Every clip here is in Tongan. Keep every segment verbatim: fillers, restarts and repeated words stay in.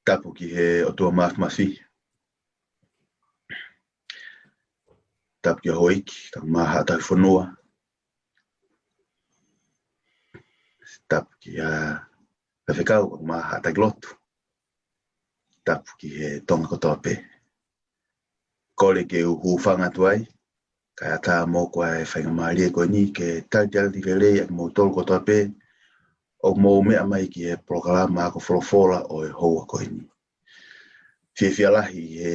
Tapu ki he ʻOtua Mafimafi. Tapu ki he houʻeiki, kae ʻumaʻā haʻa tauhi fonua. Tapu ki he faifekau, kae ʻumaʻā haʻa taki lotu. Tapu ki he Tonga kotoa pē. Kole ke u hūfanga atu ai, kae ʻatā moʻoku ʻa e faingamālie ko eni ke talitali lelei ʻa kimoutolu kotoa pē ʻoku mou meʻa mai ki he polokalama ako folofola ʻo e houa ko eni. Fiefia lahi he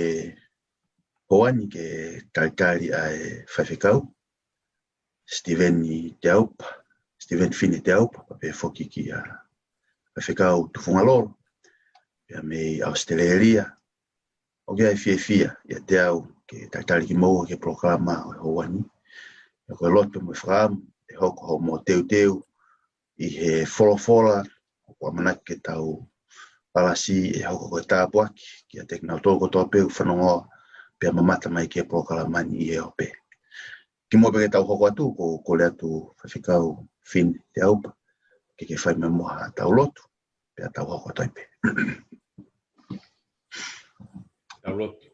houa ni ke talitali ʻa e faifekau, Steven Teaupa, Steven Fine Teaupa, pea pehē foki kia faifekau Tufunga Lolo, pea mei ʻAositelēlia. ʻOku ʻi ai e fiefia ʻiate au ke talitali kimoua ki he polokalama ʻo e houa ni. ʻOku ou loto mo e fakaʻamu ʻe hoko hoʻomou teuteu ʻi he folofola ʻoku ʻamanaki ke tau palasi, ʻe hoko ko e tāpuaki kiate kinautolu kotoa pē ʻoku fanongoa pea mamata mai ki he polokalama ni ʻi he ope. Kimuʻa pea ke tau hoko atu, ʻoku ou kole atu faifekau Fine Teaupa ke ke fai mai muʻa haʻatau lotu, pea tau hoko atu ai pē. Tau lotu.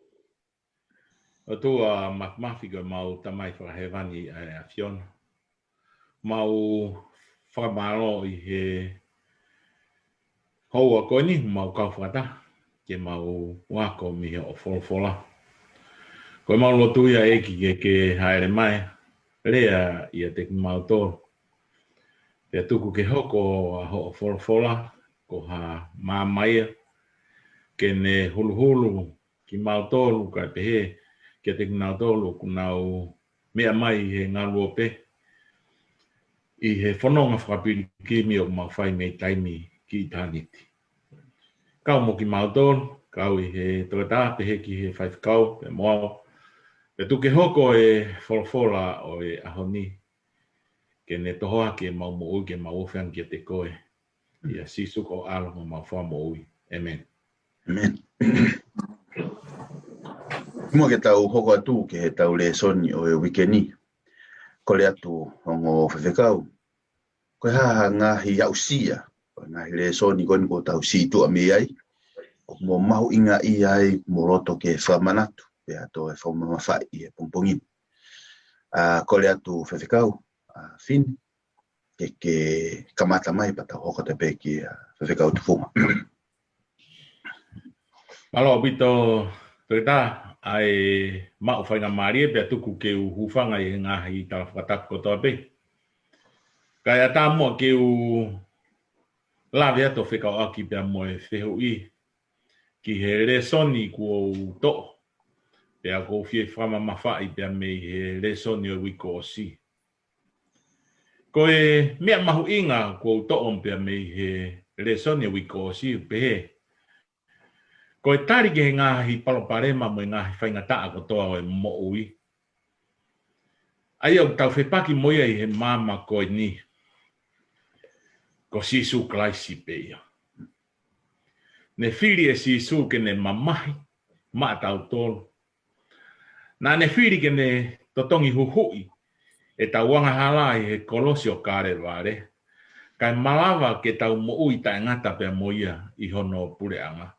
ʻOtua Mafimafi, ko ʻemau Tamai fakahēvani ʻa e ʻAfiona, mau fakamālō ʻi he houa ko eni, mau kau fakataha ke mau ako mei hoʻo folofola. Ko ʻemau lotu ia ʻEiki ke ke hāʻele mai, lea ʻiate kimautolu. Pea tuku ke hoko ʻa hoʻo folofola ko ha maama ia ke ne huluhulu kimautolu, kae pehē kiate kinautolu ʻoku nau meʻa mai he ngaluope ʻi he fononga fakapilikimi ʻoku mau fai mei taimi ki ʻitāniti. Kau mo kimautolu, kau ʻi he toketā pehē ki he faifekau pea mo au. Pea tuku ke hoko e folofola ʻo e ʻaho ni ke ne tohoakiʻi ʻemau moʻui ke mau ofi ange kiate koe. ʻIa Sīsū ko ho ʻAlo mo homau Fakamoʻui. ʻĒmeni. ʻĒmeni. Kimuʻa ke tau hoko atu ki heʻetau lēsoni ʻo e uike ni, kole atu ongo faifekau, ko e hā ha ngaahi aʻusia ʻo e ngaahi lēsoni ko eni kuo tau sītuʻa mei ai ʻoku mo mahuʻingaʻia ai mo loto ke fakamanatu pea toe fakamamafaʻi he pongipongi ni. ʻA, kole atu faifekau, ʻa, Fine, ke ke kamata mai pea tau hoko atu pē kia faifekau Tufunga. Mālō ʻaupito, toketā, ʻa e maʻu faingamālie pea tuku ke u hūfanga ʻi he ngaahi tala fakatapu kotoa pē. Kae ʻatā muʻa ke u lave atu ʻo fekauʻaki pea mo e fehuʻi ki he lēsoni kuo u toʻo, pea ʻoku ou fie fakamamafaʻi pea mei he lēsoni ʻo e uike kuo ʻosi. Ko e meʻa mahuʻinga kuo u toʻo pea mei he lēsoni ʻo e uike kuo ʻosi ʻoku pehē: Ko e tali ki he ngaahi palopalema mo e ngaahi faingataʻa kotoa ʻo e moʻui, ʻa ia ʻoku tau fepaki mo ia ʻi he maama ko eni, ko Sīsū Kalaisi pē ia. Ne fili ʻe Sīsū ke ne mamahi maʻatautolu. Naʻa ne fili ke ne totongi huhuʻi ʻetau angahala ʻi he kolosi ʻo Kalevale, kae malava ke tau moʻui taʻengata pea mo ia ʻi hono puleʻanga.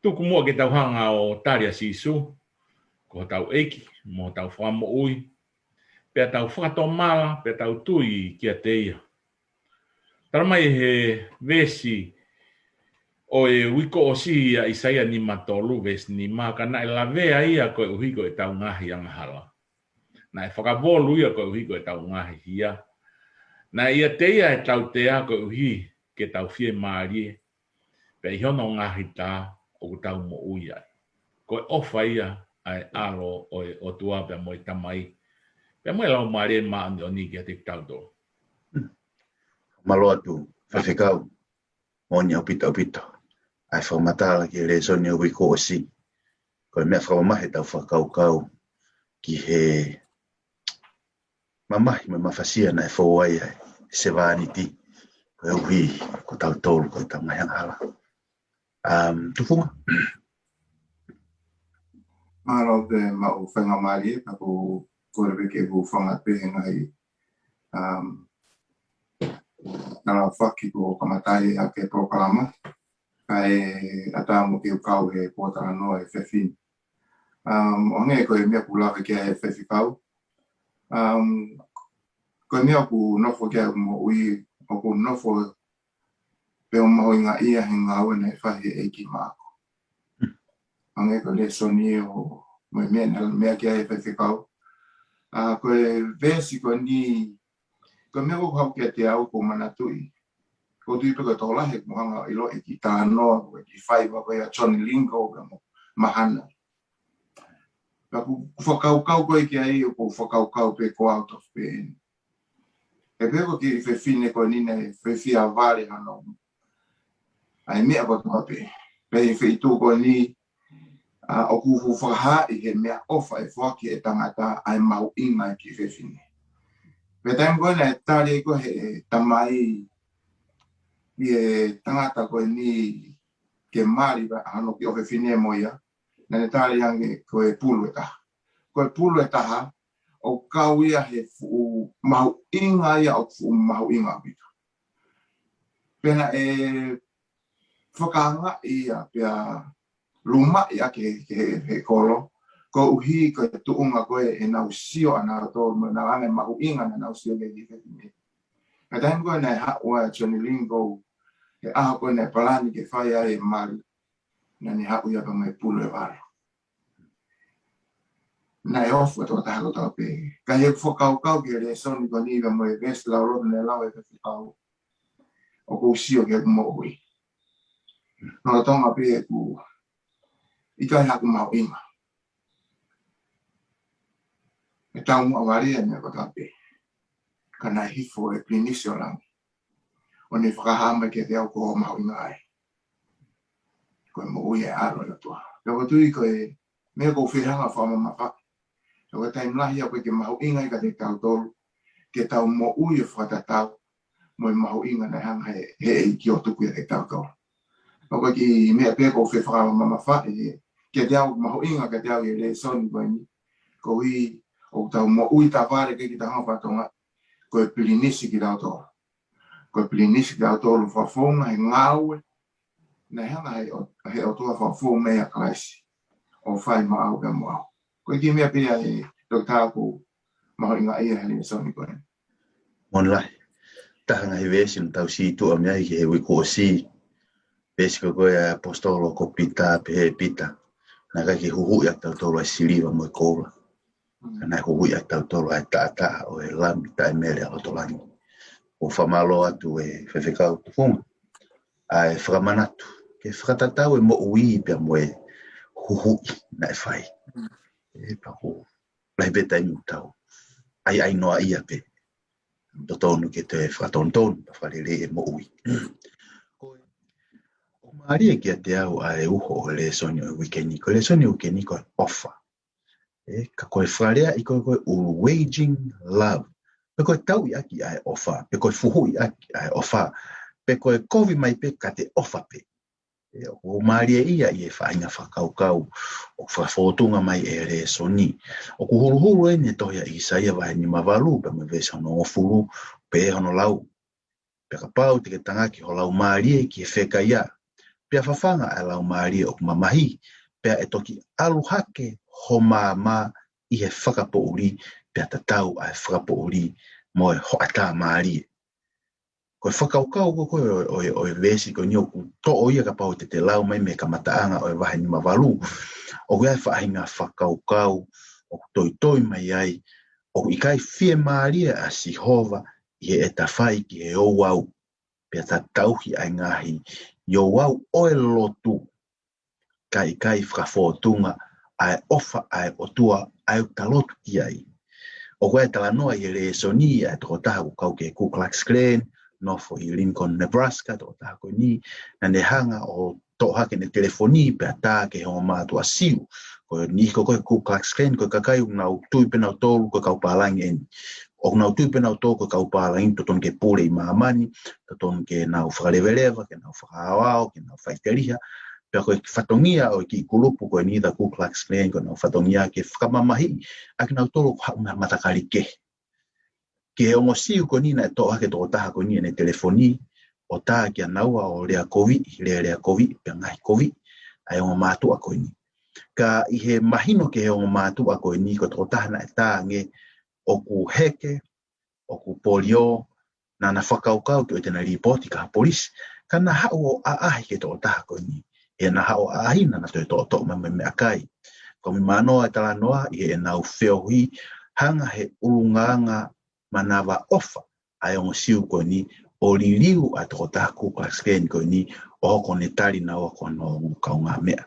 Tuku muʻa ke tau hanga ʻo tali ʻa Sīsū ko hotau ʻEiki mo hotau Fakamoʻui, pea tau fakatomala, pea tau tui kiate ia. Tala mai he veesi ʻo e uike kuo ʻosi ʻia ʻAisea nima tolu veesi nima: Ka naʻe lavea ia koeʻuhi ko ʻetau ngaahi angahala, naʻe fakavolu ia koeʻuhi ko ʻetau ngaahi hia. Naʻe ʻiate ia e tautea koeʻuhi ke tau fiemālie, pea ʻi hono ngaahi tā ʻoku tau moʻui ai. Ko e ʻofa ia ʻa e ʻAlo ʻo e ʻOtua pea mo e Tamai pea mo e Laumālie Māʻoniʻoni kiate kitautolu. Mālō atu faifekau, moʻoni ʻaupito ʻaupito ʻa e fakamatala ki he lēsoni ʻo e uike kuo ʻosi. Ko e meʻa fakamamahi ʻetau fakakaukau ki he mamahi mo e mafasia naʻe fou ai ʻa e sevāniti koeʻuhi ko tautolu ko ʻetau ngaahi angahala. Um, Tufunga. Mālō pē maʻu faingamālie, ka ʻoku ou kole pē ke u hūfanga pē he ngaahi, um, talafaki kuo kamata ai ʻa e polokalama. kae ʻatā mo ke u kau he pōtalanoa ʻa e fefine. Um, ʻo hangē ko e meʻa ʻoku lave ki ai e faifekau. Um, ko e meʻa ʻoku nofo ki ai ʻeku moʻui, ʻoku nofo pē ʻo mahuʻingaʻia he ngāue naʻe fai ʻe he ʻEiki maʻaku. Hangē ko e lēsoni ʻo mo e meʻa naʻe meʻa ki ai e faifekau. ʻA, ko e veesi ko eni, ko e meʻa ʻoku haʻu kiate au ʻoku ou manatuʻi. ʻOku ou tui pē ko e tokolahi ʻoku mou hanga ʻo ʻiloʻi e kiʻi talanoa, ko e kiʻi faiva ko ia ʻa Johnny Lingo pea mo Mahana. Pea ʻoku ou fakakaukau ko ē ki ai, ʻoku ou fakakaukau pē ko au tofu pē eni. He pē ko e kiʻi fefine ko eni naʻe fiefia vale hano ʻai meʻa kotoa pē. Pea ʻi he feituʻu ko eni, ʻa, ʻoku fuʻu fakahaaʻi he meʻaʻofa ʻe foaki ʻe he tangata ʻa e mahuʻinga ʻa e kiʻi fefine. Pea taimi ko ē naʻe tali ai ko ē he tamai ʻa e tangata ko eni ke mali pea hano kiʻi ʻofefine mo ia, naʻa ne tali ange ko e pulu ʻe taha. Ko e pulu ʻe taha, ʻoku kau ia he fuʻu mahuʻinga ia ʻoku fuʻu mahuʻinga ʻaupito. Pea naʻe fakaangaʻi ia, pea lumaʻi ʻaki he, he, he kolo, koeʻuhi ko e tuʻunga ko ē ʻenau sio ʻanautolu, mo ʻenau anga e mahuʻinga naʻa nau sio ki ai ki he fefine. Ka taimi ko ē naʻe haʻu ai ʻa Johnny Lingo, he ʻaho ko ē naʻe palani ke fai ai e mali, naʻa ne haʻu ia pea mo e pulu ʻe valu. Naʻe ofi ʻa e tokotaha kotoa pē. Ka ʻi heʻeku fakakaukau ki he lēsoni ko eni pea mo e veesi lauloto naʻe lau ʻe he faifekau, ʻoku ou sio ki heʻeku moʻui. Lolotonga pē ʻeku ʻikai haku mahuʻinga, ʻe taumuʻa vale ʻa e meʻa kotoa pē. Ka naʻe hifo e Pilinisi ʻo Langi ʻo ne fakahā mai kiate au ko hoʻo mahuʻinga ē ko e moʻui ʻa e ʻAlo ʻo e ʻOtua. Pea ʻoku ou tui ko e meʻa ʻoku ou fie hanga ʻo fakamamafaʻi, ko e taimi lahi ʻoku ʻikai ke mahuʻinga ia kiate kitautolu ke tau moʻui ʻo fakatatau mo e mahuʻinga naʻe hanga he, he ʻEiki ʻo tuku ia kiate kitautolu. Pea ko e kiʻi meʻa pē ʻoku ou fie fakamamafaʻi kiate au, mahuʻinga kiate au ʻi he lēsoni ko eni, koeʻuhi ʻoku tau moʻui tavale, ʻikai ke tau hanga ʻo fakatokangaʻi ko e pilinisi kitautolu. Ko e pilinisi kitautolu fakafofonga he ngāue naʻe hanga he ʻO-, he ʻOtua ʻo fakafou mai ʻia Kalaisi ʻo fai maʻau pea mo au. Ko e kiʻi meʻa pē ia ʻe Toketā ʻoku ou mahuʻingaʻia he lēsoni ko eni. Moʻoni lahi. Taha e ngaahi veesi naʻa tau sītuʻa mei ai ki he uike kuo ʻosi. Veesi ko ē ʻa e ʻaposetolo ko Pita, pehē ʻe Pita, naʻe ʻikai ke huhuʻi ʻaki kitautolu ʻa e siliva mo e koula, ka naʻe huhuʻi ʻaki kitautolu ʻa e taʻataʻa ʻo e Lami taʻemele ʻa loto langi. ʻOku ou fakamālō atu ʻe Faifekau Tufunga ʻa e fakamanatu ke fakatatau e moʻui pea mo e huhuʻi naʻe fai. ʻE, pea ʻoku lahi pē taimi ʻoku tau ʻaiʻainoaʻia pē. Totonu ke toe fakatonutonu, pea fakalelei e moʻui. Ko e, ʻoku mālie kiate au ʻa e uho ʻo e lēsoni ʻo e uike ni. Ko e lēsoni ʻo e uike ni ko e ʻofa. ʻE, ka ko e fakalea ʻi ko ē ko e ʻulu, waging love. Pe ko e tauʻi ʻaki ʻa e ʻofa, pe ko e fuhuʻi ʻaki ʻa e ʻofa, pe ko e kovi mai pē ka te ʻofa pē. ʻE, ʻoku mālie ia ʻi he faʻahinga fakakaukau ʻoku fakafōtunga mai ʻe he lēsoni. ʻOku huluhulu eni he tohi ʻa ʻIsaia vahe nimavalu pea mo e veesi hono hongofulu, pehē hono lau: Pea kapau te ke tangaki ho laumālie ki he fekaia, pea fafanga ʻa e laumālie ʻoku mamahi, pea ʻe toki ʻalu hake ho maama ʻi he fakapoʻuli, pea tatau ʻa e fakapoʻuli mo e hoʻatā mālie. Ko e fakakaukau ko ē ʻo, ʻo, ʻo e veesi ko eni ʻoku toʻo ia kapau te te lau mai mei he kamataʻanga ʻo e vahe nimavalu. ʻOku ʻi ai e faʻahinga fakakaukau ʻoku toitoi mai ai, ʻoku ʻikai fiemālie ʻa Sihova ʻi heʻeta fai ki he ouau, pea tatauhi ʻa e ngaahi ouau ʻo e lotu, kae ʻikai fakafōtunga ʻa e ʻofa ʻa e ʻOtua ʻa ia ʻoku ta lotu ki ai. ʻOku ʻi ai e talanoa ʻi he lēsoni ʻa e tokotaha ʻoku kau ki he Ku Klux Klan, nofo ʻi Lincoln, Nebraska, tokotaha ko eni, naʻa ne hanga ʻo toʻo hake ʻene telefoni pea tā ki he ongo mātuʻa Siu. Ko e niʻihi ko ē ko e Ku Klux Klan, ko e kakai ʻoku nau tui pē nautolu ko e kau pālangi eni. ʻOku nau tui pē nautolu ko e kau pālangi, totonu ke pule ʻi māmani, totonu ke nau fakaleveleva, ke nau fakaaoao, ke nau faʻiteliha. Pea ko e fatongia ʻo e kiʻi kulupu ko eni, the Ku Klux Klan, ko ʻenau fatongia ke fakamamahiʻi ʻa kinautolu ʻoku haʻu mei ha matakali kehe. Ki he ongo Siu ko eni naʻe toʻo hake ʻe he tokotaha ko eni ʻene telefoni ʻo ʻo tā kia naua ʻo lea kovi, lea lea kovi, pea ngaahi kovi, ʻa e ongo mātuʻa ko eni. Ka ʻi he mahino ki he ongo mātuʻa ko eni, ko e tokotaha naʻe tā ange ʻoku heke, ʻoku polio, naʻa na fakakaukau ke ʻoua te na lipooti ki ha polisi, ka na haʻu ʻo ʻaʻahi ki he tokotaha ko eni. He na haʻu ʻo ʻaʻahi naʻa na toe toʻotoʻo mai mo e meʻakai. Ko e meimei noa e talanoa ʻi heʻenau feohi, hanga he ʻulungaanga manavaʻofa ʻa e ongo Siu ko eni ʻo liliu ʻa e tokotaha Ku Klux Klan ko eni ʻo hoko ʻo ne tali naua ko hono ongo kaungāmeʻa.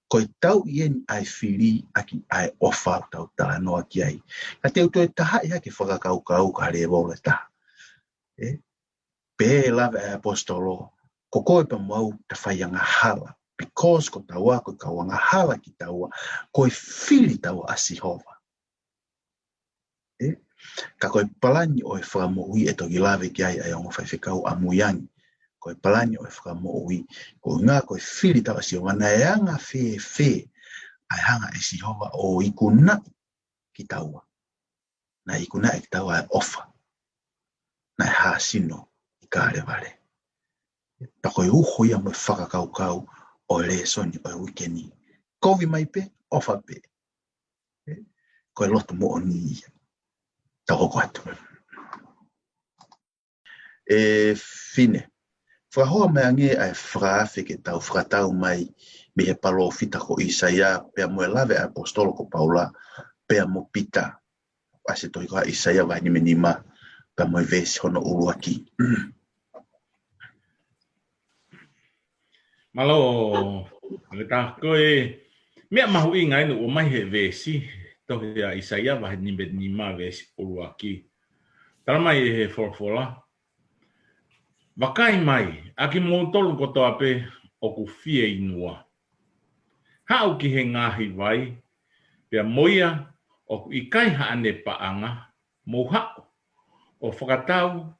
Ko e tau ʻi heni ʻa e fili ʻaki ʻa e ʻofa ʻoku tau talanoa ki ai. Ka te u toe tahaʻi hake fakakaukau ki ha lēvolo ʻe taha. ʻE, pehē ʻe he lave ʻa e ʻaposetolo, ko koe pea mo au ta fai angahala. Because ko taua ko e kau angahala kitaua, ko e fili taua ʻa Sihova. ʻE, ka ko e palani ʻo e fakamoʻui ʻe toki lave ki ai ʻa e ongo faifekau ʻamui ange. Ko e palani ʻo e fakamoʻui, ko e ʻuhinga ko e fili taua ʻa Sihova, naʻe anga fēfē ʻa e hanga ʻe Sihova ʻo ikunaʻi kitaua. Naʻe ikunaʻi kitaua ʻe he ʻofa. Naʻe hāsino ʻi Kalevale. Pea ko e uho ia mo e fakakaukau ʻo e lēsoni ʻo e uike ni. Kovi mai pē, ʻofa pē. Ko e lotu moʻoni ia. Tau hoko atu. ʻE Fine, fakahoa mai ange ʻa e fakaafe ke tau fakatau mai mei he palōfita ko ʻIsaia, pea mo e lave ʻa e ʻaposetolo ko Paula, pea mo Pita. ʻA e tohi ko ʻIsaia vahe nima nima, pea mo e veesi hono ʻuluaki. Mālō, ʻe tā ko e meʻa mahuʻinga ʻeni ʻoku ʻomai he veesi, tohi ʻa ʻIsaia vahe nima nima veesi ʻuluaki. Tala mai ʻe he folofola, vakai mai, ʻa kimoutolu kotoa pē ʻoku fieinua. Haʻu ki he ngaahi vai, pea mo ia ʻoku ʻikai haʻane paʻanga, mou haʻu ʻo fakatau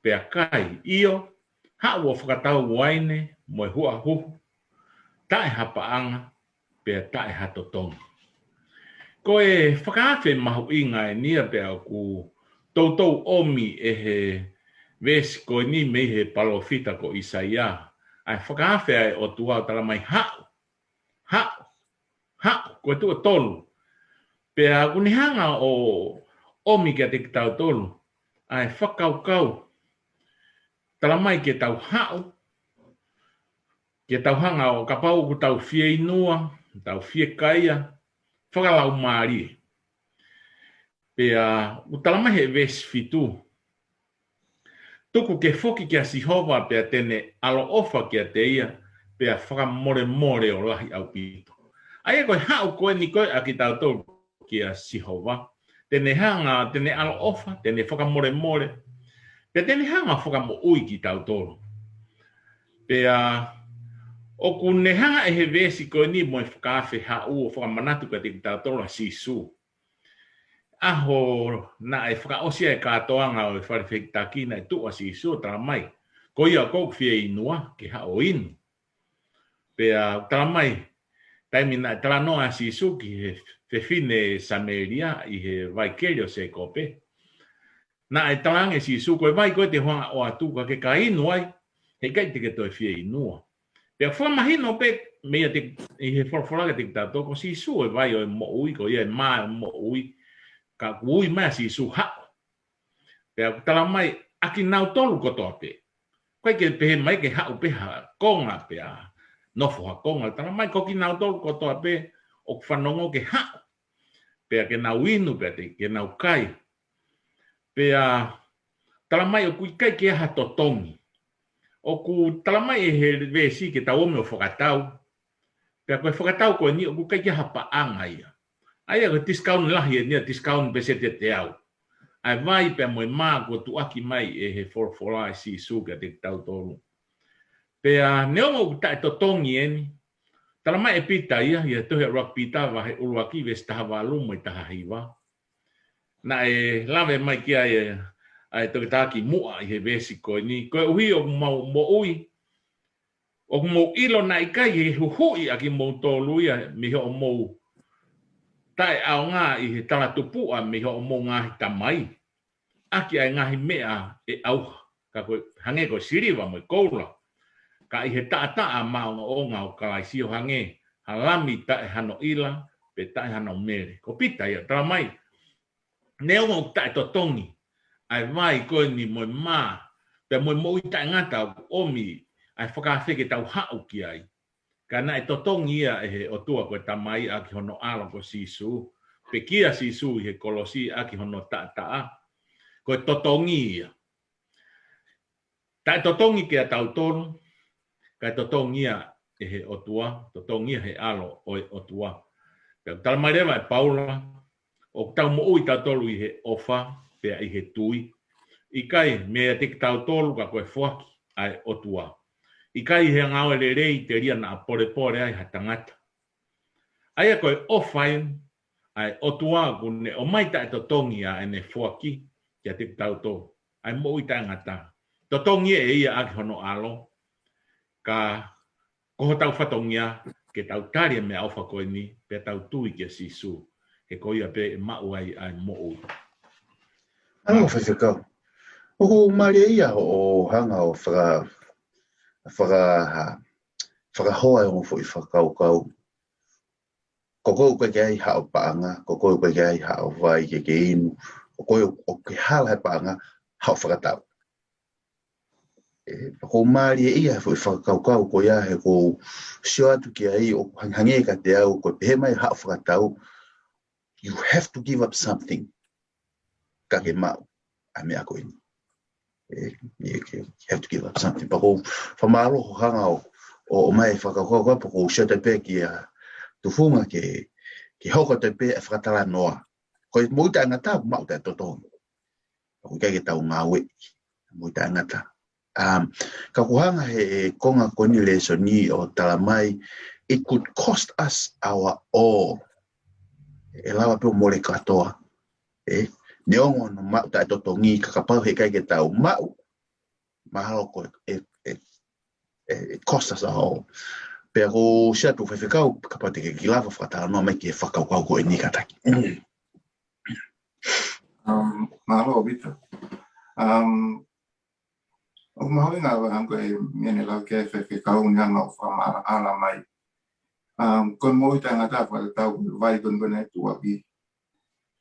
pea kai, ʻio, haʻu ʻo fakatau uaine mo e huʻahuhu, taʻe ha paʻanga, pea taʻe ha totongi. Ko e fakaafe mahuʻinga ʻeni ia pea ʻoku toutou ʻomi ʻe he veesi ko eni mei he palōfita ko ʻIsaia. ʻA e fakaafe ʻa e ʻOtua ʻo tala mai haʻu, haʻu, haʻu, ko e tuʻo tolu. Pea ʻoku ne hanga ʻo ʻomi kiate kitautolu ʻa e fakakaukau. Tala mai ke tau haʻu, ke tau hanga ʻo kapau ʻoku tau fieinua, tau fiekaia, fakalaumālie. Pea ʻoku tala mai he veesi fitu, tuku ke foki kia Sihova pea te ne ʻaloʻofa kiate ia, pea fakamolemole ʻo lahi ʻaupito. ʻA ia ko e haʻu ko eni ko ē ʻa kitautolu kia Sihova, te ne hanga, te ne ʻaloʻofa, te ne fakamolemole, pea te ne hanga fakamoʻui kitautolu. Pea ʻoku ne hanga ʻe he veesi ko eni mo e fakaafe haʻu ʻo fakamanatu kiate kitautolu ʻa Sīsū. ʻAho naʻe fakaʻosi ai e kātoanga ʻo e fale fehikitaki naʻe tuʻu ʻa Sīsū ʻo tala mai, ko ia ʻoku ou fieinua ke haʻu ʻo inu. Pea tala mai, taimi naʻe talanoa ʻa Sīsū ki he fefine Samēlia ʻi he vai keli ʻo Sēkope. Naʻe talaange ʻe Sīsū, ko e vai ko ē te u hanga ʻo ʻoatu ka ke ka inu ai, heʻikai te ke toe fieinua. Pea fakamahino pē mei he, ʻi he folofola kiate kitautolu ko Sīsū e vai ʻo e moʻui, ko ia e mā ʻo e moʻui, ka ʻoku ui mai ʻa Sīsū haʻu. Pea ʻoku tala mai ʻa kinautolu kotoa pē. ʻIkai ke pehē mai ke haʻu pē ha konga pea nofo ha konga. Tala mai ko kinautolu kotoa pē ʻoku fanongo ke haʻu. Pea ke nau inu, pea te, ke nau kai. Pea tala mai ʻoku ʻikai ke ʻi ai ha totongi. ʻOku tala mai ʻe he veesi ke tau ō mai ʻo fakatau. Pea ko e fakatau ko eni ʻoku ʻikai ke ʻi ai ha paʻanga ia. ʻA ia ko e discount lahi ʻeni ia, discount pēseti ʻe teau. ʻA e vai pea mo e mā kuo tuʻuaki mai ʻe he folofola ʻa Sīsū kiate kitautolu. Pea neongo ʻoku taʻetotongi ʻeni, tala mai ʻe Pita ia, ʻi he tohi ʻa e ʻuluaki Pita vahe ʻuluaki veesi taha valu mo e taha hiva. Naʻe lave mai ki ai ʻa e, ʻa e toketā kimuʻa ʻi he veesi ko eni, koeʻuhi ʻoku mou moʻui, ʻoku mou ʻilo naʻe ʻikai ke huhuʻi ʻa kimoutolu ia mei hoʻomou taʻeʻaonga ʻi he talatupuʻa mei hoʻomou ngaahi tamai, ʻaki ʻa e ngaahi meʻa ʻe ʻauha. Ka ko e hangē ko e siliva mo e koula. Ka ʻi he taʻataʻa maʻongoʻonga ʻo Kalaisi ʻo hangē ha lami taʻe hano ʻila, pe taʻe hano mele. Ko Pita ia, talamai. Neongo ʻoku taʻetotongi ʻa e vai ko eni mo e mā, pea mo e moʻui taʻengata ʻoku ʻomi ʻa e fakaafe ke tau haʻu ki ai. Ka naʻe totongi ia ʻe he ʻOtua ko e Tamai ʻaki hono ʻAlo ko Sīsū, pekia Sīsū ʻi he kolosi ʻaki hono taʻataʻa. Ko e totongi ia. Taʻetotongi kia tautolu, kae totongi ia ʻe he ʻOtua, totongi ia he ʻAlo ʻo e ʻOtua. Pea talamai leva ʻe Paula, ʻoku tau moʻui tautolu ʻi he ʻofa, pea ʻi he tui. ʻIkai meiate kitautolu ka ko e foaki ʻa e ʻOtua. ʻIkai he ngāue lelei telia naʻa polepole ai ha tangata. ʻA ia ko e ʻofa eni ʻa e ʻOtua ʻoku ne ʻomai taʻetotongi ʻa ʻene foaki kiate kitautolu. ʻA e moʻui taʻengata. Totongi ʻe ia ʻaki hono ʻAlo. Ka ko hotau fatongia ke tau tali e meʻaʻofa ko eni, pea tau tui kia Sīsū. He ko ia pē ʻe maʻu ai ʻa e moʻui. ʻAlo, Faifekau. ʻOku mālie ia hoʻo hanga ʻo faka-, faka-, fakahoa e ongo foʻi fakakaukau. Ko koe ʻoku ʻikai ke ʻi ai haʻo paʻanga, ko koe ʻoku ʻikai ke ʻi ai haʻo vai ke ke inu, ko koe ʻoku ke hala he paʻanga, haʻo fakatau. ʻE, ʻoku mālie ia he foʻi fakakaukau ko ia he ʻoku ou sio atu ki ai ʻoku hang-, hangē kiate au ko e pehē mai haʻo fakatau, you have to give up something. Ka ke maʻu ʻa e meʻa ko eni. ʻE, you have to give up something. Pea ʻoku ou fakamālō hoʻo hanga ʻo, ʻo, ʻomai e fakakaukau pea ʻoku ou sio atu pē kia Tufunga ke, ke hoko atu pē e fakatalanoa. Ko e moʻui taʻengata ʻoku maʻu taʻetotongi. ʻOku ʻikai ke tau ngāueʻi. Moʻui taʻengata. Um, ka ʻoku hanga he, e konga ko eni lēsoni ʻo talamai, it could cost us our all. ʻE lava pē ʻo mole kātoa. ʻE, neongo hono maʻu taʻetotongi ka kapau heʻikai ke tau maʻu, mahalo ko e, e, e, e cost us our all. Pea ʻoku ou sio atu Faifekau, kapau te ke kiʻi lava fakatalanoa mai ki he fakakaukau ko eni kātaki. Mm. Um, mālō, Vita. Um, ʻoku mahuʻinga ʻa e hanga ko e meʻa ne lau ki ai Faifekau ne hanga ʻo fakamaʻalaʻala mai. Um, ko e moʻui taʻengata fakatatau ko e vai ko eni ko eni ʻa e tuʻuaki.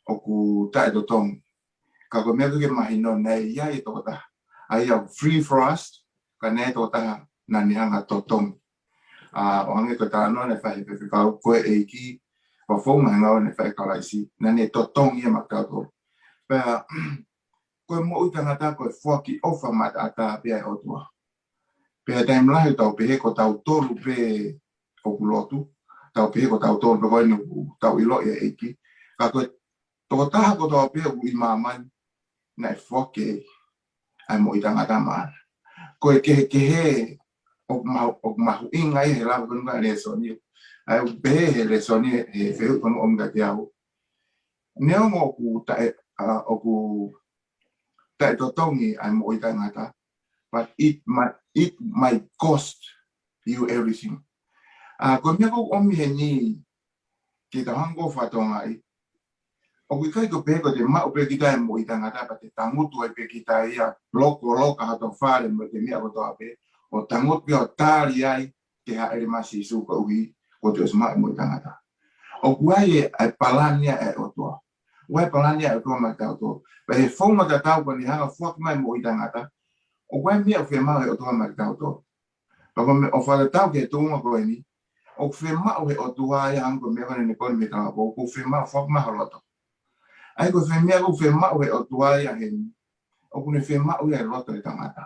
ʻOku taʻetotongi. Ka ko e meʻa ke mahino naʻe ʻi ai e tokotaha. ʻA ia free for us, ka naʻe ʻi ai e tokotaha naʻa ne hanga ʻo totongi. ʻA, ʻo hangē ko e talanoa naʻe fai he Faifekau ko e ʻEiki, ʻo fou mai he ngāue naʻe fai ʻe Kalaisi, naʻa ne totongi ia maʻa kitautolu. Pea, ko e moʻui taʻengata ko e foaki ʻofa maʻataʻatā pē ʻa e ʻOtua. Pea taimi lahi tau pehē ko tautolu pē ʻoku lotu, tau pehē ko tautolu pē ko eni ʻoku tau ʻiloʻi e ʻEiki. Ka ko e tokotaha kotoa pē ʻoku ʻi māmani, naʻe foaki ʻa e moʻui taʻengata maʻana. Ko e kehekehe ʻoku mahu-, ʻoku mahuʻinga ia he lava ko eni ʻa e lēsoni. ʻA ia ʻoku pehē he lēsoni he fehuʻi ko eni ʻoku ʻomi kiate au. Neongo ʻoku taʻe-, ʻa, ʻoku taʻetotongi ʻa e moʻui taʻengata, but it might, it might cost you everything. ʻA, ko e meʻa ʻoku ou ʻomi heni ke tau hanga ʻo fakatokangaʻi. ʻOku ʻikai ko e pehē ko ʻete maʻu pē kita e moʻui taʻengata pea te tangutu ai pē kita ia, loko, loka hoto fale mo ʻete meʻa kotoa pē, ʻo tangutu pē ʻo tali ai ke hāʻele mai Sīsū koeʻuhi ko ʻete ʻosi maʻu e moʻui taʻengata. ʻOku ʻi ai e, e palani ʻa e ʻOtua. ʻOku ʻi ai e palani ʻa e ʻOtua maʻa kitautolu. Pea he founga tatau ko eni hanga ʻo foaki mai e moʻui taʻengata, ʻoku ʻi ai e meʻa ʻoku fiemaʻu ʻe he ʻOtua maʻa kitautolu. Pea ko e meʻa ʻoku fakatatau ki he tuʻunga ko eni, ʻoku fiemaʻu ʻe he ʻOtua ia hangē ko e meʻa ko eni ne kole mei he talavou, ʻoku fiemaʻu foaki mai ho loto. ʻA ia ko e fie meʻa ʻoku fiemaʻu ʻe he ʻOtua ia heni, ʻoku ne fiemaʻu ia e loto ʻo e tangata.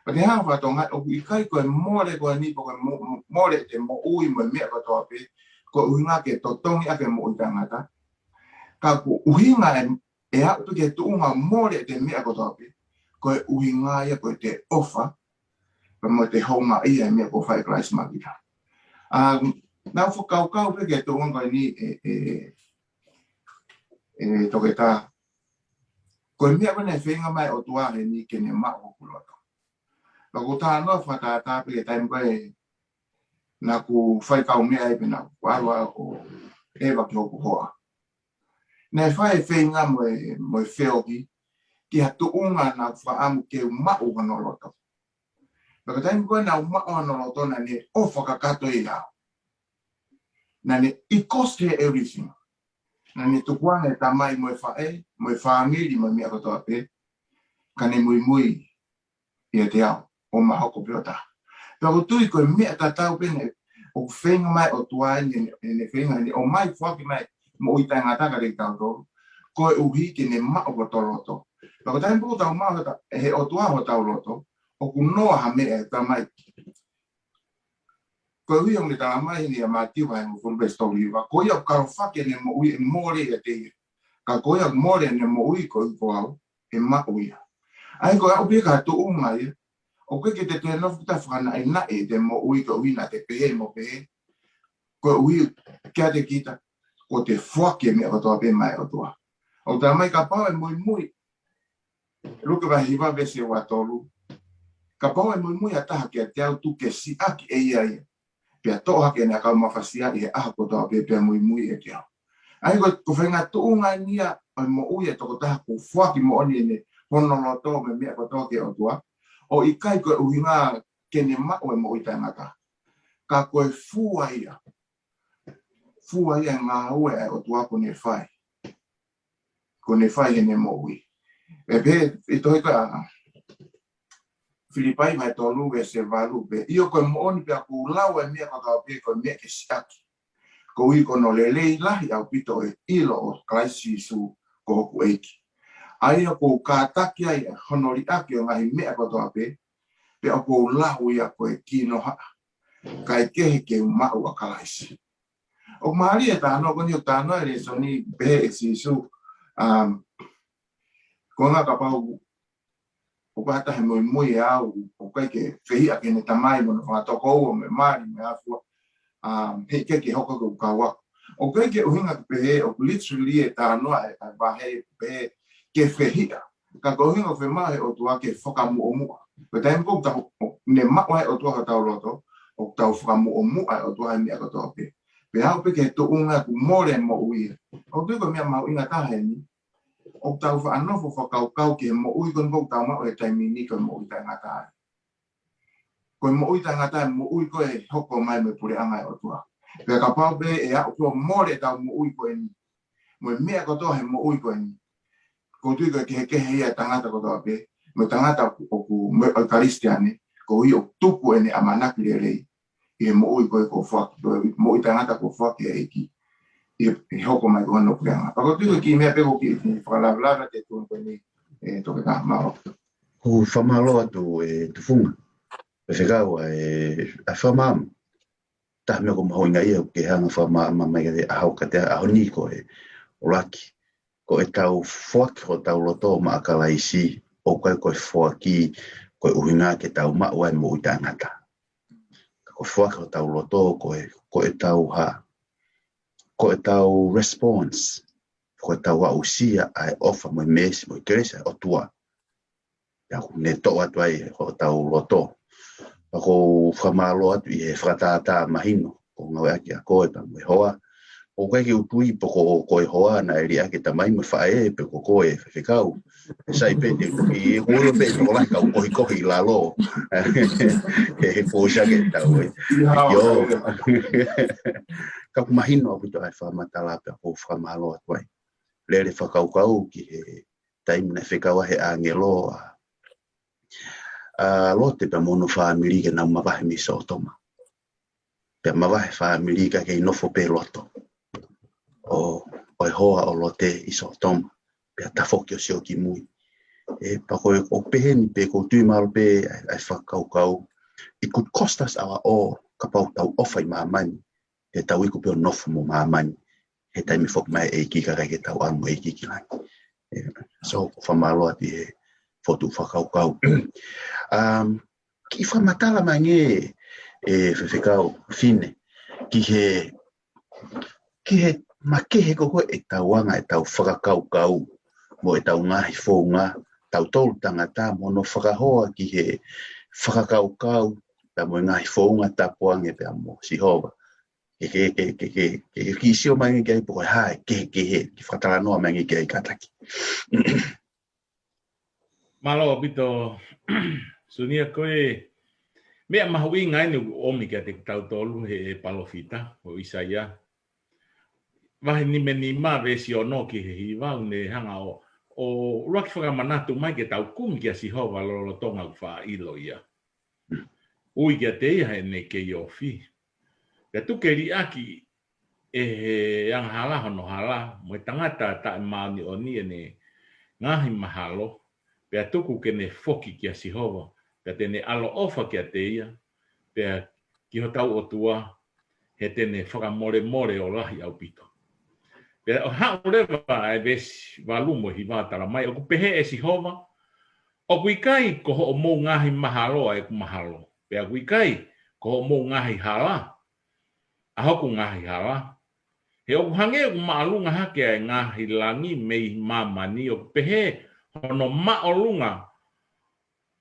Pea te hanga ʻo fakatokangaʻi ʻoku ʻikai ko e mole ko eni pe ko e mo-, mo-, mole ʻete moʻui mo e meʻa kotoa pē, ko e ʻuhinga ke totongi ʻaki e moʻui taʻengata. Ka ko e ʻuhinga e, ʻe aʻu pē ki he tuʻunga mole ʻete meʻa kotoa pē, ko e ʻuhinga ia ko ʻete ʻofa, pea mo ʻete houngaʻia e meʻa kuo fai ʻe Kalaisi maʻa kita. ʻA, naʻa ku fakakaukau pē ki he tuʻunga ko eni ʻe, ʻe, ʻe Toketā. Ko e meʻa ko ē naʻe feinga mai e ʻOtua heni ke ne maʻu hoku loto. Pea ʻoku ou talanoa fakatātā pē ki he taimi ko ē naʻa ku fai kaumeʻa ai pea naʻa ku ʻalu ʻo ʻeva ki hoku hoa. Naʻe fai e feinga mo e, mo e feohi, ki ha tuʻunga naʻa ku fakaʻamu ke u maʻu hono loto. Pea ko e taimi ko ē naʻa ku maʻu hono loto naʻa ne ʻofa kakato ia au. Naʻa ne, it cost her everything. Naʻa ne tukuange e tamai mo e faʻē, mo e fāmili, mo e meʻa kotoa pē. Ka ne muimui ʻiate au, ʻo ma hoko pē ʻo taha. Pea ʻoku ou tui ko e meʻa tatau pē eni, ʻoku feinga mai ʻOtua ʻene, ʻene feinga ʻene ʻomai foaki mai moʻui taʻengata kiate kitautolu, koeʻuhi ke ne maʻu hoto loto. Pea ko e taimi pē ʻoku tau maʻu hota-, he ʻOtua hotau loto, ʻoku noa ha meʻa ʻe tamai. Koeʻuhi ʻoku ne talamai heni ʻia Mātiu vahe hongofulu veesi tolu hiva, ko ia ʻoku kalofaki ʻene moʻui ʻe mole ʻiate ia. Ka ko ia ʻoku mole ʻene moʻui koeʻuhi ko au, ʻe maʻu ia. ʻA ia ko e aʻu pē ki ha tuʻunga ia, ʻoku ʻikai ke te toe nofo kita ʻo fakanaʻinaʻi ʻete moʻui koeʻuhi naʻa te pehē mo pehē. Koeʻuhi kiate kita, kuo te foaki e meʻa kotoa pē maʻa e ʻOtua. ʻOku talamai kapau ʻe muimui, Luke vahe hiva veesi ua tolu. Kapau ʻe muimui ha taha kiate au, tuku ke siʻaki ʻe ia ia. Pea toʻo hake ʻene ʻakau mafasia ʻi he ʻaho kotoa pē pea muimui ʻiate au. ʻA ia ko, ko e faʻahinga tuʻunga eni ia ʻo e moʻui ʻa e tokotaha kuo foaki moʻoni ʻene, hono loto mo e meʻa kotoa ki he ʻOtua. ʻOku ʻikai ko e ʻuhinga ke ne maʻu e moʻui taʻengata. Ka ko e fua ia. Fua ia e ngāue ʻa e ʻOtua kuo ne fai. Kuo ne fai heʻene moʻui. ʻE pehē ʻi he tohi ko ē ʻa Filipai vahe tolu veesi valu pē. ʻIo ko e moʻoni pea ʻoku ou lau e meʻa kotoa pē ko e meʻa ke siʻaki. Koeʻuhi ko hono lelei lahi ʻaupito ʻo e ʻilo ʻo Kalaisi Sīsū ko hoku ʻEiki. ʻA ia ʻoku ou kātaki ai hono liʻaki ʻo e ngaahi meʻa kotoa pē. Pea ʻoku ou lau ia ko e kinohaʻa. Kae kehe ke u maʻu ʻa Kalaisi. ʻOku mālie e talanoa ko eni, ʻoku talanoa e lēsoni pehē ʻe Sīsū, um, ko e ʻuhinga kapau ʻoku ʻi ai ha taha ʻe muimui ʻia au, ʻoku ʻikai ke fehiʻa ki heʻene tamai mo hono fanga tokoua mo e mali mo e hā fua, um, heʻikai ke hoko ko e kau ako. ʻOku ʻikai ke ʻuhinga ke pehē, ʻoku literally e talanoa e, e vahe pehē ke fehiʻa. Ka ko e ʻuhinga ʻoku fiemaʻu he ʻOtua ke fakamuʻomuʻa. Ko e taimi ko ē ʻoku tau, ne maʻu ai e ʻOtua hotau loto, ʻoku tau fakamuʻomuʻa e ʻOtua he meʻa kotoa pē. Pea aʻu pē ki he tuʻunga ʻoku mole e moʻui. ʻOku ou tui ko e meʻa mahuʻinga taha eni, ʻoku tau faʻa nofo ʻo fakakaukau ki he moʻui ko eni ʻoku tau maʻu he taimi ni ko e moʻui taʻengata ai. Ko e moʻui taʻengata e moʻui ko ē ʻe hoko mai mei he puleʻanga ʻo e ʻOtua. Pea kapau pē ʻe aʻu pē ʻo mole ʻetau moʻui ko eni. Mo e meʻa kotoa he moʻui ko eni. ʻOku ou tui ko e kehekehe ia e tangata kotoa pē. Mo e tangata ʻoku, ʻoku, mo e Kalisitiane. Koeʻuhi ʻoku tuku ʻene ʻamanaki lelei ʻi he moʻui ko ē kuo foaki, ko e moʻui taʻengata kuo foaki ʻe he ʻEiki. ʻI he, ʻi he hoko mai ko hono puleʻanga. Pea ʻoku ou tui ko e kiʻi meʻa pē ʻoku ou kiʻi fakalavelave atu ki he tuʻunga ko eni, ʻe Toketā, mālō. ʻOku ou fakamālō atu ʻe Tufunga. Faifekau, ʻa e, ʻa e fakamaama. Taha meʻa ʻoku mahuʻinga ia ʻoku ke hanga ʻo fakamaama mai kiate au ʻi he ʻaho ni ko e ʻuluaki. Ko ʻetau foaki hotau loto maʻa Kalaisi, ʻoku ʻikai ko e foaki ko e ʻuhinga ke tau maʻu ai e moʻui taʻengata. Ka ko e foaki hotau loto ko e, ko ʻetau hā, ko ʻetau response, ko ʻetau aʻusia ʻa e ʻofa mo e meesi mo e kelesi ʻa e ʻOtua. Pea ʻoku ne toʻo atu ai hotau loto. Pea ʻoku ou fakamālō atu ʻi he fakatātā mahino, ʻoku ngāueʻaki ʻa koe pea mo e hoa. ʻOku ʻikai ke u tui pe ko, ko e hoa naʻe liʻaki e tamai mo e faʻē pe ko koe faifekau. Sai pē te u toki, ʻoku ou ʻilo pē ʻe tokolahi ka u kohikohi ʻi lalo. He, he kuo ʻosi ake tau ē. ʻIo. Ka ʻoku mahino ʻaupito ʻa e fakamatala pea ʻoku ou fakamālō atu ai. Lele fakakaukau ki he taimi naʻe fekau ai he ʻāngelo ʻa, ʻa Lote pea mo hono fāmili ke nau mavahe mei Sōtoma. Pea mavahe e fāmili kae kei nofo pē Lote ʻo, ʻo e hoa ʻo Lote ʻi Sōtoma. Pea tafoki ʻo sio ki mui. ʻE, pea ko e, ʻoku pehē ni pē ʻoku ou tui mahalo pē ʻa e, ʻa e fakakaukau. It could cost us our all, kapau ʻoku tau ʻofa ʻi māmani. Te tau iku pē ʻo nofo mo māmani. He taimi foki mai e ʻEiki kae ʻikai ke tau ʻalu mo e ʻEiki ki langi. ʻE, so, ʻoku ou fakamālō atu ʻi he fokotuʻu fakakaukau. Um, kiʻi fakamatala mai ange, ʻe faifekau Fine, ki he, ki he makehe ko ē ʻetau anga ʻetau fakakaukau, mo ʻetau ngaahi founga, tautolu tangata mo hono fakahoa ki he fakakaukau, pea mo e ngaahi founga tapu ange pea mo Sihova. Ke, ke, ke, ke, ke, ke, ke kiʻi sio mai ange ki ai pe ko e hā e kehekehe, ke fakatalanoa mai ange ki ai kātaki. Mālō ʻaupito, Sunia, ko e meʻa mahuʻinga eni ʻoku ʻomi kiate kitautolu he palōfita ʻo ʻIsaia. Vahe nima nima veesi ono ki he hiva ʻoku ne hanga ʻo, ʻo ʻuluaki fakamanatu mai ke tau kumi kia Sihova lolotonga ʻoku faʻa ʻilo ia. Ui kiate ia heʻene kei ofi. Pea tuku ke liʻaki ʻe he angahala hono hala, mo e tangata taʻemāʻoniʻoni ʻene ngaahi mahalo, pea tuku ke ne foki kia Sihova, pea te ne ʻaloʻofa kiate ia, pea ki hotau ʻOtua, he te ne fakamolemole ʻo lahi ʻaupito. Pea ʻo haʻu leva ʻa e veesi valu mo e hiva, tala mai, ʻoku pehē ʻe Sihova, ʻoku ʻikai ko hoʻomou ngaahi mahalo ʻa ʻeku mahalo, pea ʻoku ʻikai ko hoʻomou ngaahi hala ʻa hoku ngaahi hala. He ʻoku hangē ʻoku māʻolunga hake ʻa e ngaahi langi mei māmani, ʻoku pehē hono māʻolunga